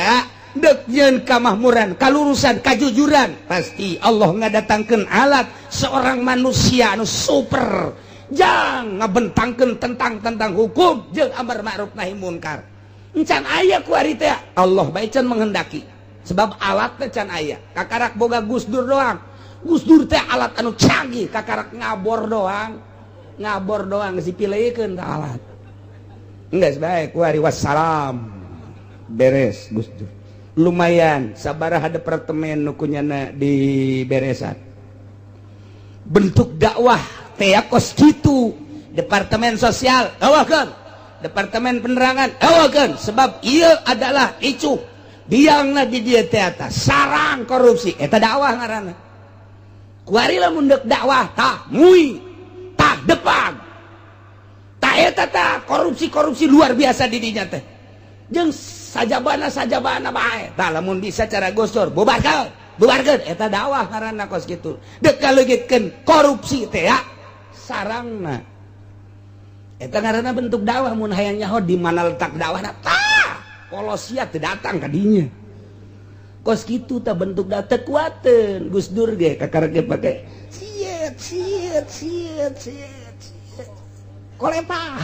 dek nyeun kamahmuran, kalurusan, kajujuran, pasti Allah ngadatangkeun alat seorang manusia anu super jang ngabentangkeun tentang tentang hukum jeung amar ma'ruf nahi munkar. Encan aya ku ari teh, Allah bae can menghendaki, sebab alatnya can aya. Kakarak boga Gus Dur doang. Gus Dur teh alat anu canggih, kakarak ngabor doang, ngabor doang geus dipilihkeun ka alat. Geus bae ku ari, wassalam, beres Gus Dur. Lumayan sabaraha departemen nu kunyana di beresan. Bentuk dakwah teh kos kitu. Departemen sosial awakeun, departemen penerangan awakeun, sebab ieu adalah icu biangna di dieu teh atas sarang korupsi. Eta dakwah ngaranna. Kuari lamun deuk dakwah tah mui tah depan tah eta tah korupsi-korupsi luar biasa di dinya teh. Jeung sajabana sajabana bae tah lamun bisa cara gosor bubarkeun, bubarkeun. Eta dakwah ngaranna kos kitu. Deuk kaleungitkeun korupsi teh ya sarangna. Eta ngaranna bentuk dakwah. Mun hayang nyaho di mana letak dakwahna, tah polosia teu datang ka dinya. Kos kitu tah bentuk dakwah teu kuateun. Gus Dur ge kakarek ge pake siet siet siet siet siet kolepa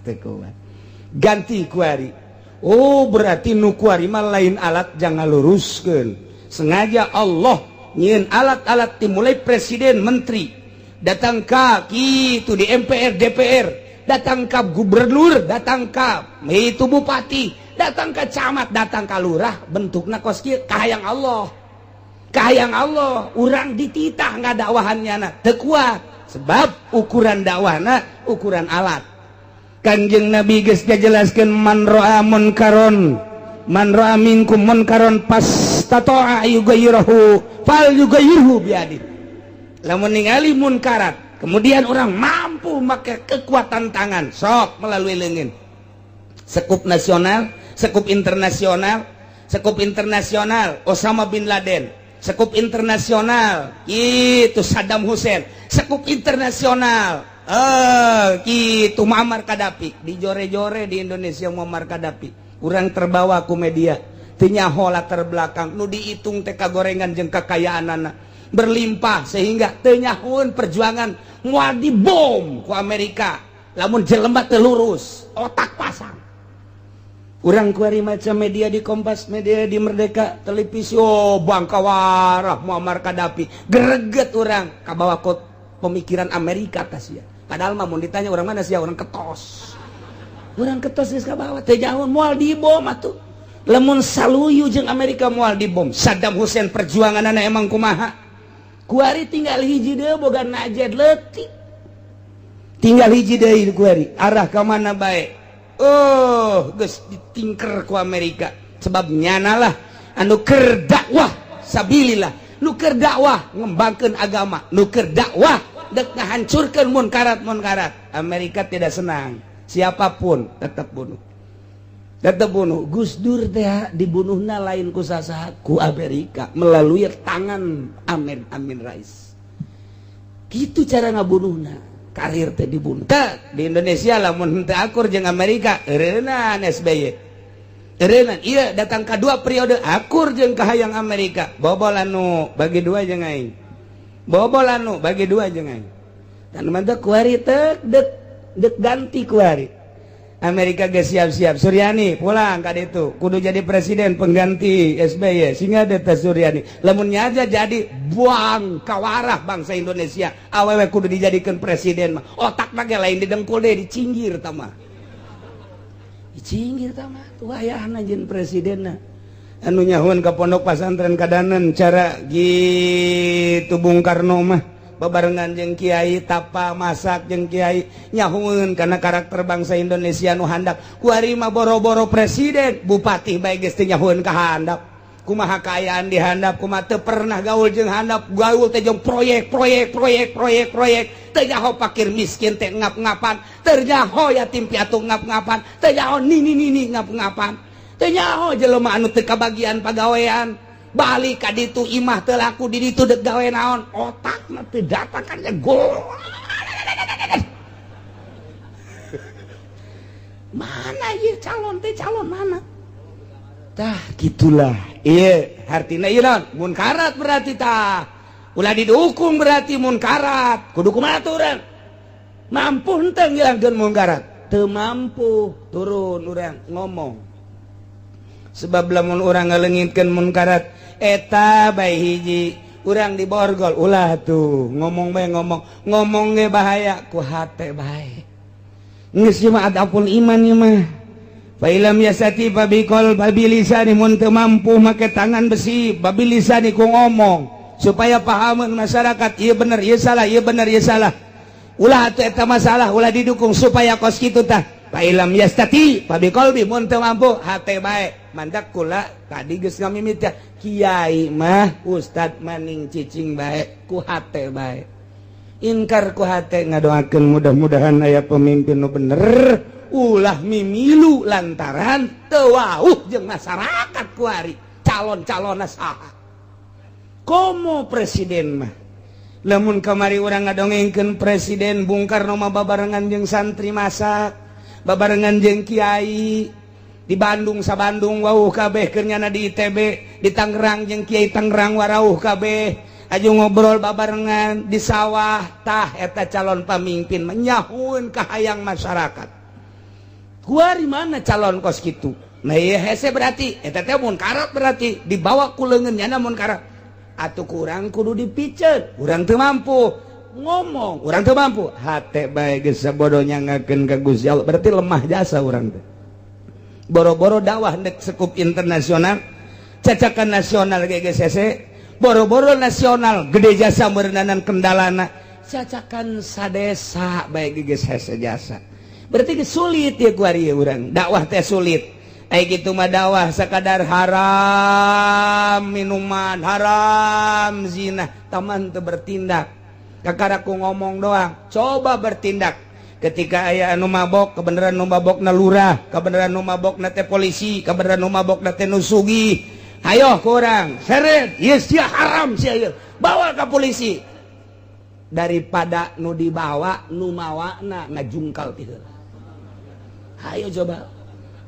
teu kuat. Ganti kuari. Oh, berarti nu kuari mah lain alat jangan luruskeun. Sengaja Allah nyieun alat-alat dimulai presiden, menteri, datang ka kitu di MPR, DPR, datang ka gubernur, datang ka itu bupati, datang ke camat, datang ka lurah, bentukna kos kieu. Kahayang Allah, kahayang Allah urang dititah ngadakwahannya na teu kuat, sebab ukuran dakwahna ukuran alat. Kanjeng Nabi geus ngajelaskeun, man ra'a munkaron, man ra'a minkum munkaron fastata'a yughayyirahu fal yughayyirhu biyadi. Lamun ningali munkarat kemudian orang mampu make kekuatan tangan, sok melalui leungeun. Sekup nasional, sekup internasional, sekup internasional Osama bin Laden, sekup internasional itu Saddam Hussein, sekup internasional gitu Muammar Gaddafi. Dijore-jore di Indonesia Muammar Gaddafi, urang terbawa ku media, teu nyaho latar belakang. Nu dihitung teh gorengan jeung kekayaan anak berlimpah, sehingga teu nyahoeun perjuangan. Moal dibom ku Amerika lamun jelema teu lurus otak pasang. Urang kuari macam media di Kompas, media di Merdeka, televisi, oh, bangkawarah Muammar Gaddafi, greget urang kabawa ku pemikiran Amerika tas ya. Padahal mah mun ditanya orang mana sih, orang ketos, orang ketos geus kabawa, teu jauh. Moal dibom atuh lamun saluyu jeung Amerika, moal dibom. Saddam Hussein perjuanganana emang kumaha? Kuari tinggal hiji deui, boga najed leutik, tinggal hiji deui kuari, arah ka mana bae. Oh, geus ditingker ku Amerika, sebab nyana lah anu keur dakwah sabilillah, nu keur dakwah ngembangkeun agama, nu keur dakwah dek ngahancurkeun munkarat munkarat. Amerika tidak senang. Siapapun tetap bunuh, tetap bunuh. Gus Dur teh dibunuhna lain ku sasaha, ku Amerika melalui tangan Amin Amin Rais. Gitu cara ngabunuhna. Karir teh dibunuh. Teh, di Indonesia lamun henteu akur jeung Amerika, eureunnan SBY, eureunnan. Iya, datang ke dua periode akur jeung kahayang Amerika, bobol anu bagi dua jeung aing, bobol anu bagi dua jeung aing. Dan mantap kuari tek dek dek ganti kuari. Amerika geus siap-siap, Suryani pulang ka ditu kudu jadi presiden pengganti SBY, sehingga ada Suryani lamun aja jadi buang kawarah bangsa Indonesia. Awewe kudu dijadikan presiden mah otak mah lain didengkul deh, dicinggir tama, dicinggir tama tuh wayahna jeung presidenna anu nyahuan ke pondok pesantren kadanan cara gitu. Bung Karno mah babarengan jeung kiai, tapa masak jeung kiai, nyahueun karena karakter bangsa Indonesia nu handap. Kuari mah boro-boro presiden, bupati bae geus teu nyahueun ka handap. Kumaha kaayaan di handap, kumaha, teu pernah gaul jeung handap. Gaul teh jeung proyek, proyek, proyek, proyek, proyek. Teu nyaho fakir miskin teh ngap-ngapan, teu nyaho yatim piatu ngap-ngapan, teu nyaho nini nini ngap-ngapan, teu nyaho jelema anu teu kabagian pagawean. Balik ka ditu imah teu laku di ditu, dek gawe naon? Otakna teu datang kan gol. Mana ieu calon teh, calon mana tah? Gitulah. Iya, artinya ieu naon? Munkarat berarti tah ulah didukung, berarti munkarat. Kudu kumaha tuh urang? Mampu henteu ngilangkeun munkarat? Teu mampu, turun urang ngomong. Sebab lamun urang ngalengitkeun munkarat eta bae hiji urang diborgol. Ulah tuh ngomong bae, ngomong ngomong ge bahaya, ku hate bae geus. Ieu mah adaful iman, ieu mah Fa ilam yastati fabiqol fabilisani, mun teu mampu make tangan besi, fabilisani ku ngomong supaya pahameun masyarakat, ieu bener ieu salah, ieu bener ieu salah. Ulah atuh eta masalah ulah didukung supaya kos kitu tah. Fa ilam yastati fabiqolbi, mun teu mampu hate bae. Mandak kula tadi geus ngamimit ya, kiai mah ustad maning cicing bae ku hate bae. Inkar ku hate, ngadoakeun mudah-mudahan aya pemimpin nu bener, ulah mimilu lantaran teu wauh jeung masyarakat kuari calon-calonna saha. Komo presiden mah, lamun kamari urang ngadongengkeun presiden Bung Karno mah babarengan jeung santri masak, babarengan jeung kiai di Bandung, sa Bandung wauh kabeh keur nyana di ITB, di Tangerang jeung kiai Tangerang warauh kabeh, aju ngobrol babarengan di sawah. Tah, eta calon pamimpin menyahueun kahayang masyarakat. Kuari mana calon kos kitu? Nah, iya hese berarti eta teh munkarat, berarti dibawa ku leungeun nyana munkarat. Atuh kurang kudu dipiceun, urang teu mampu ngomong, urang teu mampu, hate bae geus sabodo nyangakeun ka Gusti Allah, berarti lemah jasa urang teh. Boro-boro dakwah ndek sekup internasional, cacakan nasional ge geus hese, boro-boro nasional gede jasa meureunanan kendalana, cacakan sadesa bae geus hese jasa. Berarti geus sulit ya kuari urang dakwah teh, sulit. Kayak gitu mah dakwah sekadar haram minuman, haram zina, taman teu bertindak. Kakaraku ngomong doang, coba bertindak. Ketika aya anu mabok, kebenaran nu mabok na lurah, kebenaran nu mabok na teh polisi, kebenaran nu mabok na teh nu sugih. Ayo kurang, seret, yes sia haram sia ieu. Bawa ke polisi. Daripada nu dibawa, nu mawana ngajungkal ti heula. Ayo coba.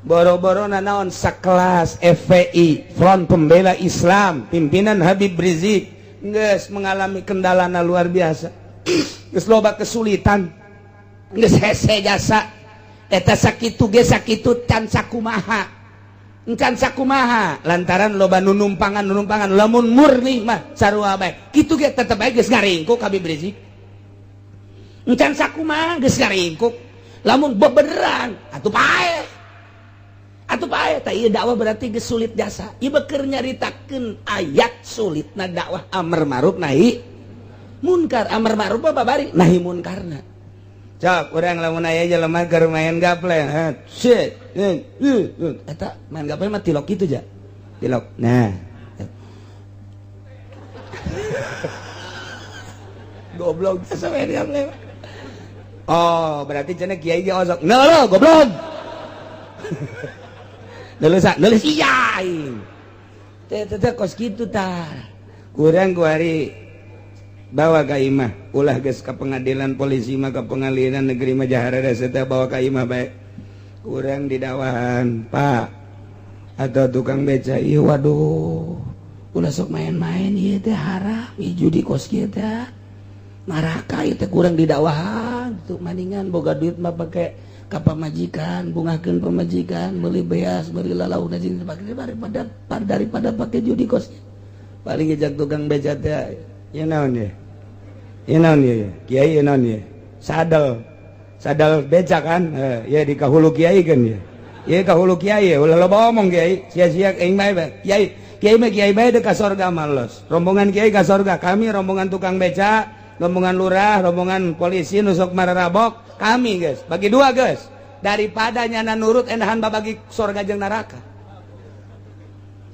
Boro-boro naon sakelas FPI, Front Pembela Islam, pimpinan Habib Rizik geus mengalami kendalana luar biasa. Geus loba kesulitan. Geus hese jasa. Eta sakitu ge sakitu can sakumaha. Can sakumaha lantaran loba nu numpangan nu numpangan, lamun murni mah sarua bae. Kitu ge tetep bae geus ngaringkuk Habib Rizik. Can sakumaha geus ngaringkuk. Lamun bebeneran atuh paeh. Atuh paeh tah, ieu dakwah berarti geus sulit jasa. Ieu keur nyaritakeun ayat sulitna dakwah amar ma'ruf nahi munkar. Amar ma'ruf apa babari nahi munkarna. Cok, urang lamun aya jelema keur main gaple, shit. Eta main gaple mah tilok kitu ja. Tilok. Nah. Goblok jasa main gaple. Oh, berarti cenah kiai ge osok. Nah lo, goblok. Nulis nulis iya aing. Teh teh kos kitu tah. Kurang kuari bawa ka imah, ulah geus ka pengadilan polisi mah, ka pengadilan negeri mah jahara teh, bawa ka imah bae. Kurang didakwahan, Pak. Atau tukang beca, ieu waduh. Ulah sok main-main ieu teh haram, ieu judi kos kieu teh. Neraka ieu teh, kurang didakwahan. Tuh maningan boga duit mah pake ka pamajikan, bungahkeun pamajikan, meuli beas, meuli lalauna jeung daripada daripada pakai judi kos. Paling ngejak tukang beca teh, ieu naon ye? Ieu naon ye? Kiai ieu naon ye? Sadel. Sadel beca kan? Ya di kahulu kiai kan ya. Ieu kahulu kiai, ulah loba omong kiai, sia-sia aing mah kiai. Kiai mah kiai bae ka sorga malos. Rombongan kiai ka sorga, kami rombongan tukang beca, rombongan lurah, rombongan polisi nusuk mararabok, kami guys, bagi dua guys. Daripada nyana nurut enahan babagi sorga jeung neraka.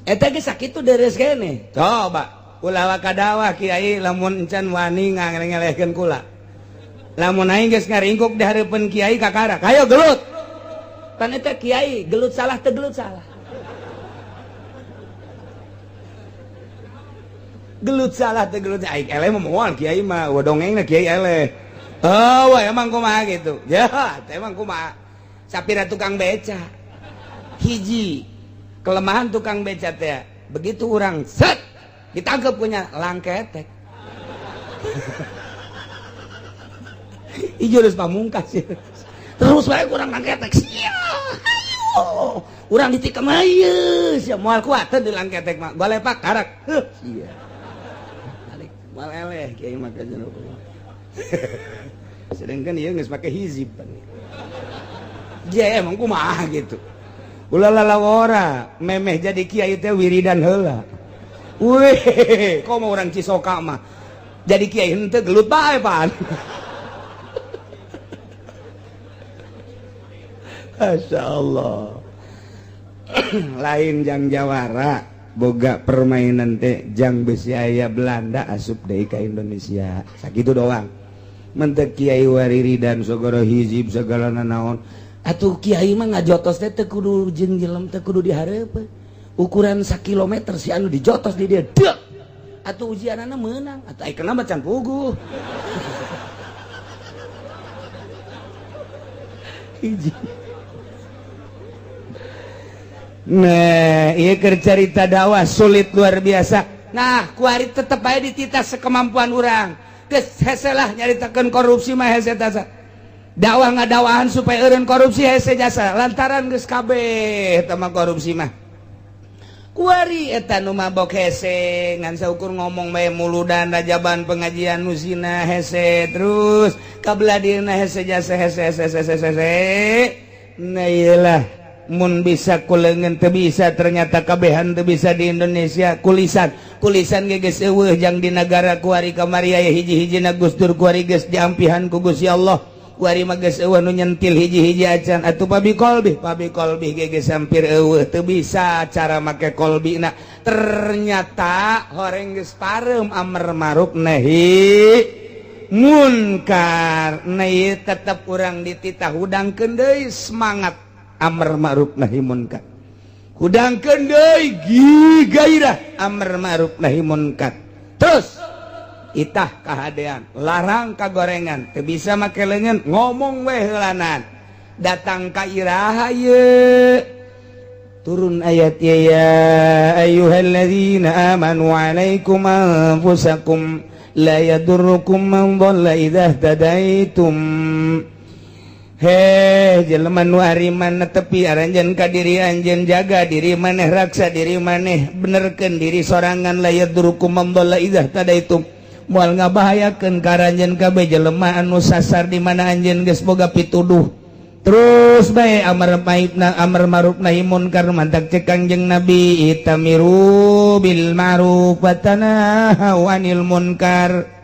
Eta ge sakitu deres kene. Coba ulah wakadawah kiai lamun encan wani ngelehkeun kula. Lamun aing geus ngaringkuk di hareupeun kiai kakara, hayo gelut. Pan eta kiai gelut salah teu gelut salah. Gelut salah teu gelut aing eleh mah moal kiai mah dongengna kiai eleh. Oh, wah, emang kumaha gitu. Ya, emang kumaha. Sapira tukang beca. Hiji kelemahan tukang beca teh, begitu orang set ditangkap punya langketek. Ieu geus pamungkas. Terus bae kurang langketek. Sia. Ayo. Urang ditikam ieu sia moal kuateun di langketek mah. Golepak karak. Heuh sia. Balik moal eleh kiai mah ka jero. Sedangkan ieu geus make hizib. Dia emang kumaha gitu. Ulah lalawora memeh jadi kiai teh wiridan heula. Wih, komo urang Cisoka mah jadi kiai henteu gelut bae pan. Masya Allah. Lain jang jawara boga permainan teh jang besi aya Belanda asup deui ka Indonesia. Sakitu doang. Mentek kiai wariridan segala hizib segala nanaon. Atuh kiai mah ngajotos teh teu kudu jeung jelem teu kudu dihareupeun. Ukuran sakilometer si anu dijotos di dia. Deuk. Atuh ujianana meunang. Atuh ai kenapa can puguh. Hiji. Nah, ieu keur carita dakwah sulit luar biasa. Nah, kuari tetep bae dititah sekemampuan urang. Geus hese lah nyaritakeun korupsi mah hese tasa. Dakwah ngadakwahan supaya eureun korupsi hese jasa lantaran geus kabeh eta mah korupsi mah. Kuari eta nu mabok hese ngan saukur ngomong bae muludan rajaban pengajian nu zina hese terus kabelah dieuna hese jasa hese hese hese hese. Nah iyalah mun bisa kulengan teu bisa ternyata kabehan teu bisa di Indonesia kulisan kulisan ge geus eueuh jang di nagara kuari kamari aya hiji-hijina Gus Dur kuari geus diampihan ku Gusti Allah kuari mah geus eueuh nu nyentil hiji-hiji acan atuh pabi kolbi ge geus hampir eueuh teu bisa cara make kolbina ternyata horeng geus pareum amar ma'ruf nahi munkar. Nah ieu tetep urang dititah hudangkeun deui semangat amar ma'ruf nahi munkar. Hudangkeun deui gairah amar ma'ruf nahi munkar. Terus itah kahadean, larang kagorengan, teu bisa make leungeun ngomong we heulanan. Datang ka iraha ye? Turun ayat ya ayyuhalladzina amanu alaikum anfusakum la yadurrukum man dhalla idza ihtadaitum. Heh jelema nu ariman tepi aranjeun ka diri anjeun jaga diri maneh raksa diri maneh benerkeun diri sorangan la yadurrukum man dhalla idza ihtadaitum moal ngabahayakeun ka aranjeun kabeh jelema anu sasar di mana anjeun geus boga pituduh. Terus bae amar maibna amar ma'ruf nahi munkar mantak cek Kangjeng Nabi itamiru bil ma'ruf wa tanahau anil munkar.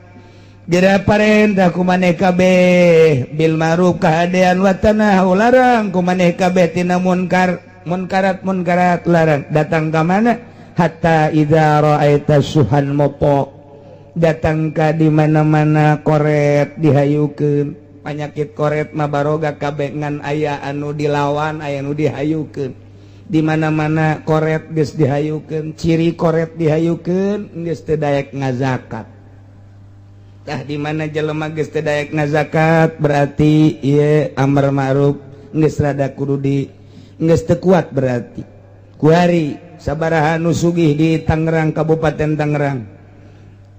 Geura parentah ku maneh kabeh bil ma'ruf kahadean wa tanahau larang ku maneh kabeh tina munkar munkarat munkarat larang datang ka mana hatta idza ra'aita suhan mopo datang ka di mana-mana koret dihayukeun penyakit koret mah baroga kabeh ngan aya anu dilawan aya anu dihayukeun di mana-mana koret geus dihayukeun ciri koret dihayukeun geus teu daek ngazakat. Tah di mana jelema geus teu daek ngazakat berarti ieu amar ma'ruf geus rada kudu di geus teu kuat berarti. Kuari sabaraha nu sugih di Tangerang Kabupaten Tangerang.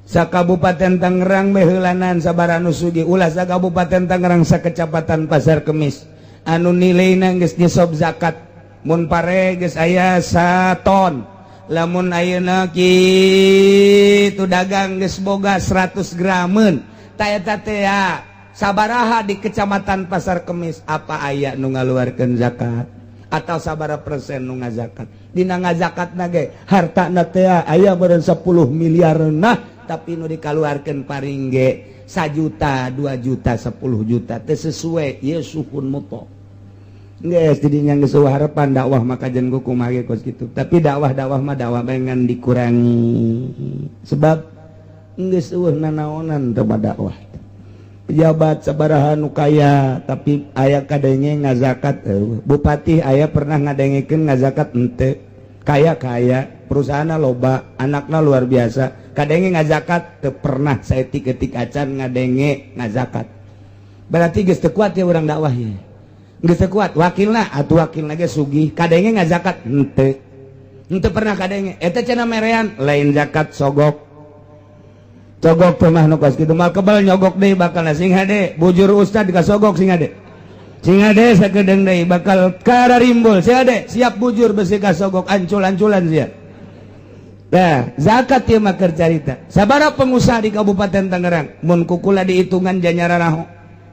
Sakabupaten Tangerang beheulanan sabaraha nu sugih ulah sakabupaten Tangerang sakecamatan Pasar Kemis anu nilaina geus nisob zakat mun pare geus aya saton lamun ayeuna kitu dagang geus boga 100 grameun ta eta teh sabaraha di kecamatan Pasar Kemis apa aya nu ngaluarkeun zakat atau sabaraha persen nu ngazakat dina ngazakatna ge hartana teh aya meureun 10 miliar nah tapi nu dikaluarkeun paring ge 1 juta 2 juta 10 juta teu sesuai ieu suhun muto. Geus didinya geus eueuh harapan dakwah maka jeung kumaha ge kos kitu. Tapi dakwah-dakwah mah dakwah ngan dikurangi. Sebab geus eueuh nanaonan teu dakwah. Pejabat sabaraha nu kaya tapi aya kadenge ngazakat eueuh. Bupati aya pernah ngadengekeun ngazakat henteu. Kaya-kaya perusahaanna loba, anakna luar biasa. Kadenge ngazakat teu pernah saeutik-eutik acan ngadenge ngazakat. Berarti geus teu kuat ya urang dakwah ye. Geus teu kuat wakilna atuh wakilna ge sugih kadenge ngazakat henteu. Henteu pernah kadenge eta cenah merean lain zakat sogok. Cogok teh mah nu kos kitu mah kebal nyogok deui bakal sing hade bujur ustad ka sogok sing hade. Sing hade sakedeung deui bakal kararimbul sing hade siap bujur besi ka sogok ancul-anculan sia. Nah, zakat ieu mah keur carita. Sabaraha pengusaha di Kabupaten Tangerang mun kukula dihitungan janyara raho.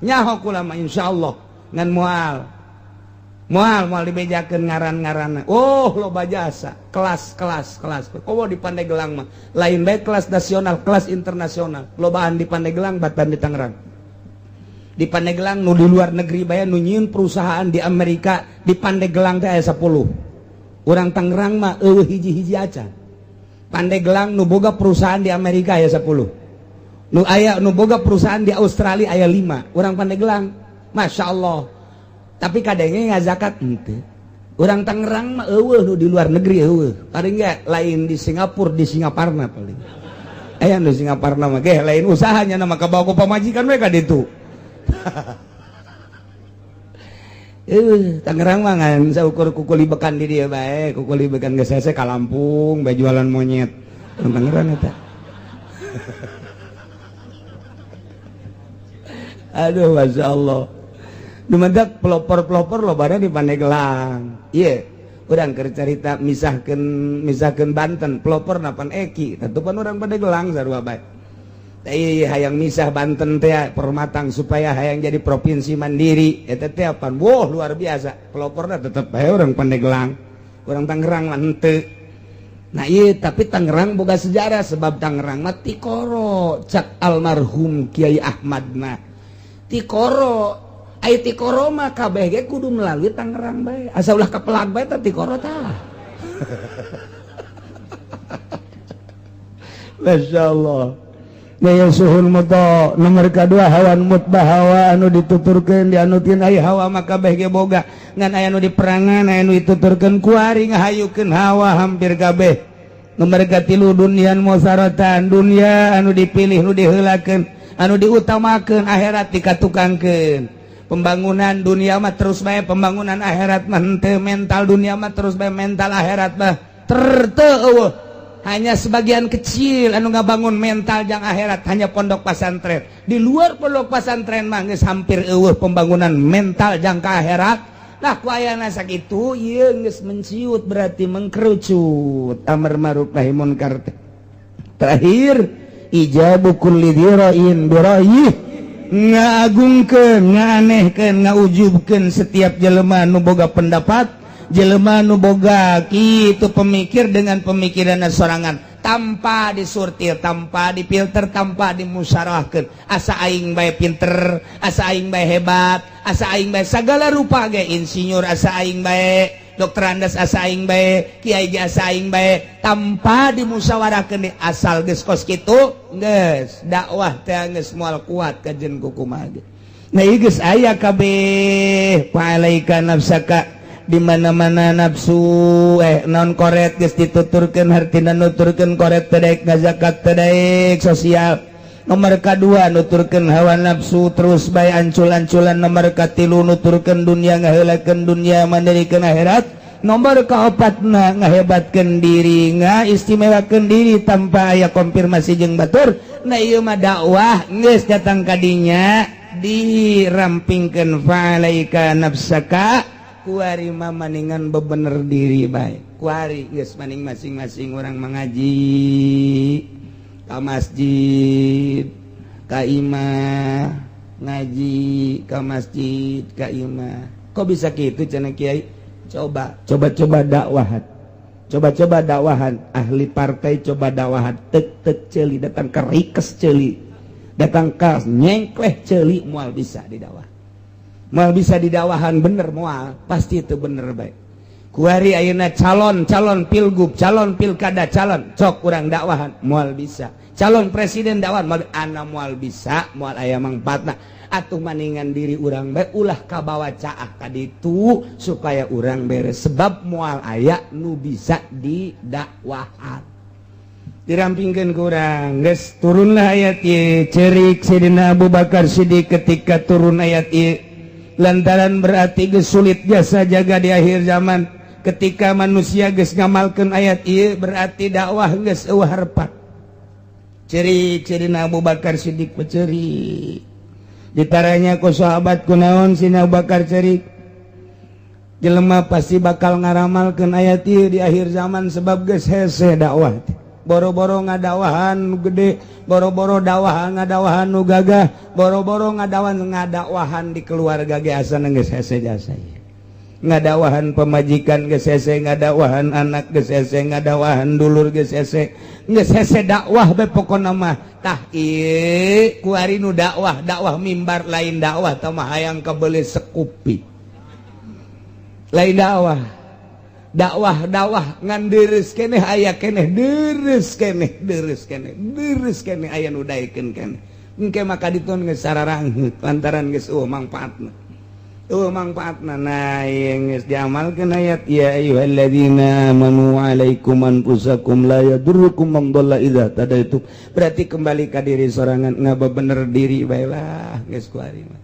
Nyaho kula mah insyaallah ngan moal. Moal moal dibejakeun ngaran-ngaranna. Oh, loba jasa, kelas kelas kelas. Komo di Pandeglang mah lain bae kelas nasional, kelas internasional. Lobaan di Pandeglang batan di Tangerang. Di Pandeglang nu di luar negeri bae nu nyieun perusahaan di Amerika di Pandeglang teh aya 10. Urang Tangerang mah eueuh hiji-hiji acan. Pandeglang nu boga perusahaan di Amerika aya 10. Nu aya nu boga perusahaan di Australia aya 5. Urang Pandeglang, Masya Allah. Tapi kadangnya nggak zakat ente. Orang Tangerang mah eueuh nu di luar negeri eueuh. Paling enggak lain di Singapura, di Singaparna paling. Aya nu Singaparna mah ge lain usahanya nama kabawa ku pamajikan we ka ditu. Tangerang mah ngan saukur kukuli bekan di dieu bae, kukuli bekan geus hese ka Lampung bae jualan monyet. Urang Tangerang eta. Aduh, Masya Allah. Dumadak pelopor-pelopor lobana di Pandeglang. Iya, urang keur carita misahkeun misahkeun Banten, pelopor napan Eki, tentu pan urang Pandeglang sarua bae. Teh hayang misah Banten teh permatang supaya hayang jadi provinsi mandiri, eta teh pan wah luar biasa. Peloporna tetep bae urang Pandeglang. Urang Tangerang mah henteu. Nah iya, tapi Tangerang boga sejarah sebab Tangerang mah tikoro cak almarhum Kiai Ahmad mah. Tikoro ai tikoro mah kabeh ge kudu melalui Tangerang bae. Asa ulah kapelag bae tah tikoro tah. Masya Allah. Gaya suhun muto nomor kedua hawan mutbah hawa anu dituturkeun dianutin ai hawa mah kabeh ge boga ngan aya nu diperangan aya nu dituturkeun kuari ngahayukeun hawa hampir kabeh. Nomor katilu dunian musaratan dunia anu dipilih nu diheulakeun anu diutamakeun akhirat dikatukangkeun. Pembangunan dunia mah terus bae pembangunan akhirat mah henteu, mental dunia mah terus bae mental akhirat mah terteu. Hanya sebagian kecil anu ngabangun mental jang akhirat hanya pondok pesantren. Di luar pondok pesantren mah geus hampir eueuh pembangunan mental jang ka akhirat. Nah ku ayana sakitu ieu geus menciut berarti mengkerucut amar ma'ruf nahi munkar teh. Terakhir ijabu kulli dzira'in bira'yih, ngagungkeun, nganehkeun, ngaujubkeun setiap jelema nu boga pendapat, jelema nu boga kitu pemikir dengan pemikiran sorangan tanpa disortir, tanpa difilter, tanpa dimusyawarahkeun. Asa aing bae pinter, asa aing bae hebat, asa aing bae sagala rupa ge insinyur, asa aing bae dokter andas, asa aing bae kiai ge asa aing bae, tanpa dimusyawarahkeun asal geus kos kitu geus dakwah teh geus moal kuat kajen kukumaha ge. Nah ieu geus aya kabeh fa'alaika nafsaka di mana-mana nafsu non koret geus dituturkeun hartina nuturkeun koret teh daek ngazakat teh daek sosial. Nomor kadua nuturkeun hawa nafsu terus bae ancul-anculan. Nomor katilu nuturkeun dunia ngaheulakeun dunia mandirikeun akhirat. Nomor kaopatna ngahebatkeun diri ngaistimewakeun diri tanpa aya konfirmasi jeung batur. Nah ieu mah dakwah geus datang ka dinya dirampingkeun fa'alaika nafsaka kuari mah maningan bebener diri bae. Kuari geus maning masing-masing orang mengaji ka masjid ka imah, ngaji ka masjid ka imah. Kok bisa kitu cenah kiai? Coba coba-coba dakwahan, coba-coba dakwahan ahli partai, coba dakwahan tek-tek ceuli datang ke rikes ceuli datang ka nyengkleh ceuli moal bisa didakwah. Moal bisa didakwahan bener moal, pasti itu bener baik. Kuari ayeuna calon, calon pilgub, calon pilkada, calon cok urang dakwahan moal bisa. Calon presiden dakwahan moal, ana moal bisa, moal aya mangfaatna. Atuh maningan diri urang bae ulah kabawa caah ka ditu supaya urang beres sebab moal aya nu bisa didakwahan. Dirampingkeun ku urang geus turunlah ayat ieu. Cerik Sidina Abu Bakar Siddiq ketika turun ayat ieu lantaran berarti geus sulit jasa jaga di akhir zaman. Ketika manusia geus ngamalkeun ayat ieu berarti dakwah geus eueuh harepan. Ciri-ciri Abu Bakar Siddiq pecerik ditaranya ku sahabat kunaon Sidina Abu Bakar cerik jelema pasti bakal ngaramalkeun ayat ieu di akhir zaman sebab geus hese dakwah. Boro-boro ngadakwahan nu gede, boro-boro dakwahan ngadakwahan nu gagah, boro-boro ngadakwahan ngadakwahan di keluarga ge asana geus hese jasa. Ngadakwahan pemajikan geus hese, ngadakwahan anak geus hese, ngadakwahan dulur geus hese, geus hese dakwah be pokona mah. Tah, ieu kuari nu dakwah, dakwah mimbar, lain dakwah tah mah hayang kabeuli sekupi, lain dakwah. Dakwah, dakwah ngan deres keneh, aya keneh deres keneh, deres keneh, deres keneh, aya nu daekeun keneh. Engke maka ditun geus sararangheut lantaran geus eueuh mangpaatna, eueuh mangpaatna. Nah, ieu geus diamalkeun ayat ya ayyuhalladzina amanu alaikum anfusakum la yadurrukum man dhalla idza tadaitum. Berarti kembali ka diri sorangan, ngabebener diri bae lah. Geus kuari mah,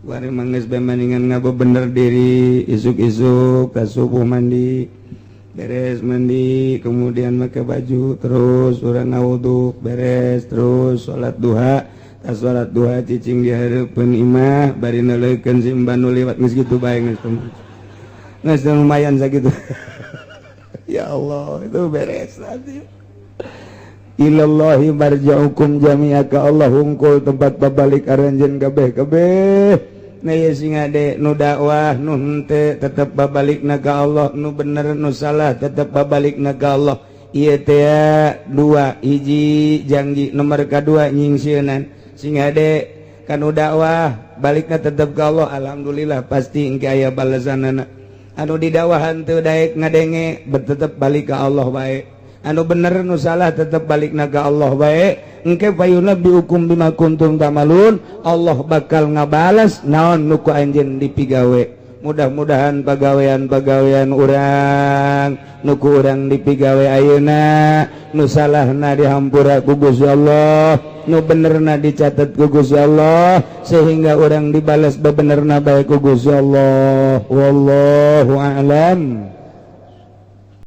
kuari mah geus bae mendingan ngabebener diri. Isuk-isuk ka subuh mandi, beres mandi kemudian make baju, terus urang ngawudu, beres terus salat duha. Tas salat duha cicing di hareupeun imah bari neuleukeun simban nu liwat. Geus kitu bae, geus geus lumayan sakitu. Ya Allah, itu beres nanti. Ilallahi marja'ukum jami'a, ka Allah hungkul tempat babalik aranjeun kabeh kabeh. Nah, ya sing ade nu dakwah, nu henteu, tetep babalikna ka Allah. Nu bener, nu salah, tetep babalikna ka Allah. Ieu teh dua hiji janji, nomor kedua nyingsieunan. Sing ade kanu dakwah balikna tetep ka Allah, alhamdulillah pasti engke aya balasanana. Anu didakwahan teu daek ngadenge, tetep balik ka Allah bae. Anu bener, nu salah, tetep balikna ka Allah bae. Engke fayunabbiukum bima kuntum ta'malun, Allah bakal ngabales naon nu ku anjeun dipigawe. Mudah-mudahan pagawean-pagawean urang nu ku urang dipigawe ayeuna, nu salahna dihampura ku Gusti Allah, nu benerna dicatat ku Gusti Allah, sehingga urang dibalas bebenerna bae ku Gusti Allah. Wallahu a'lam.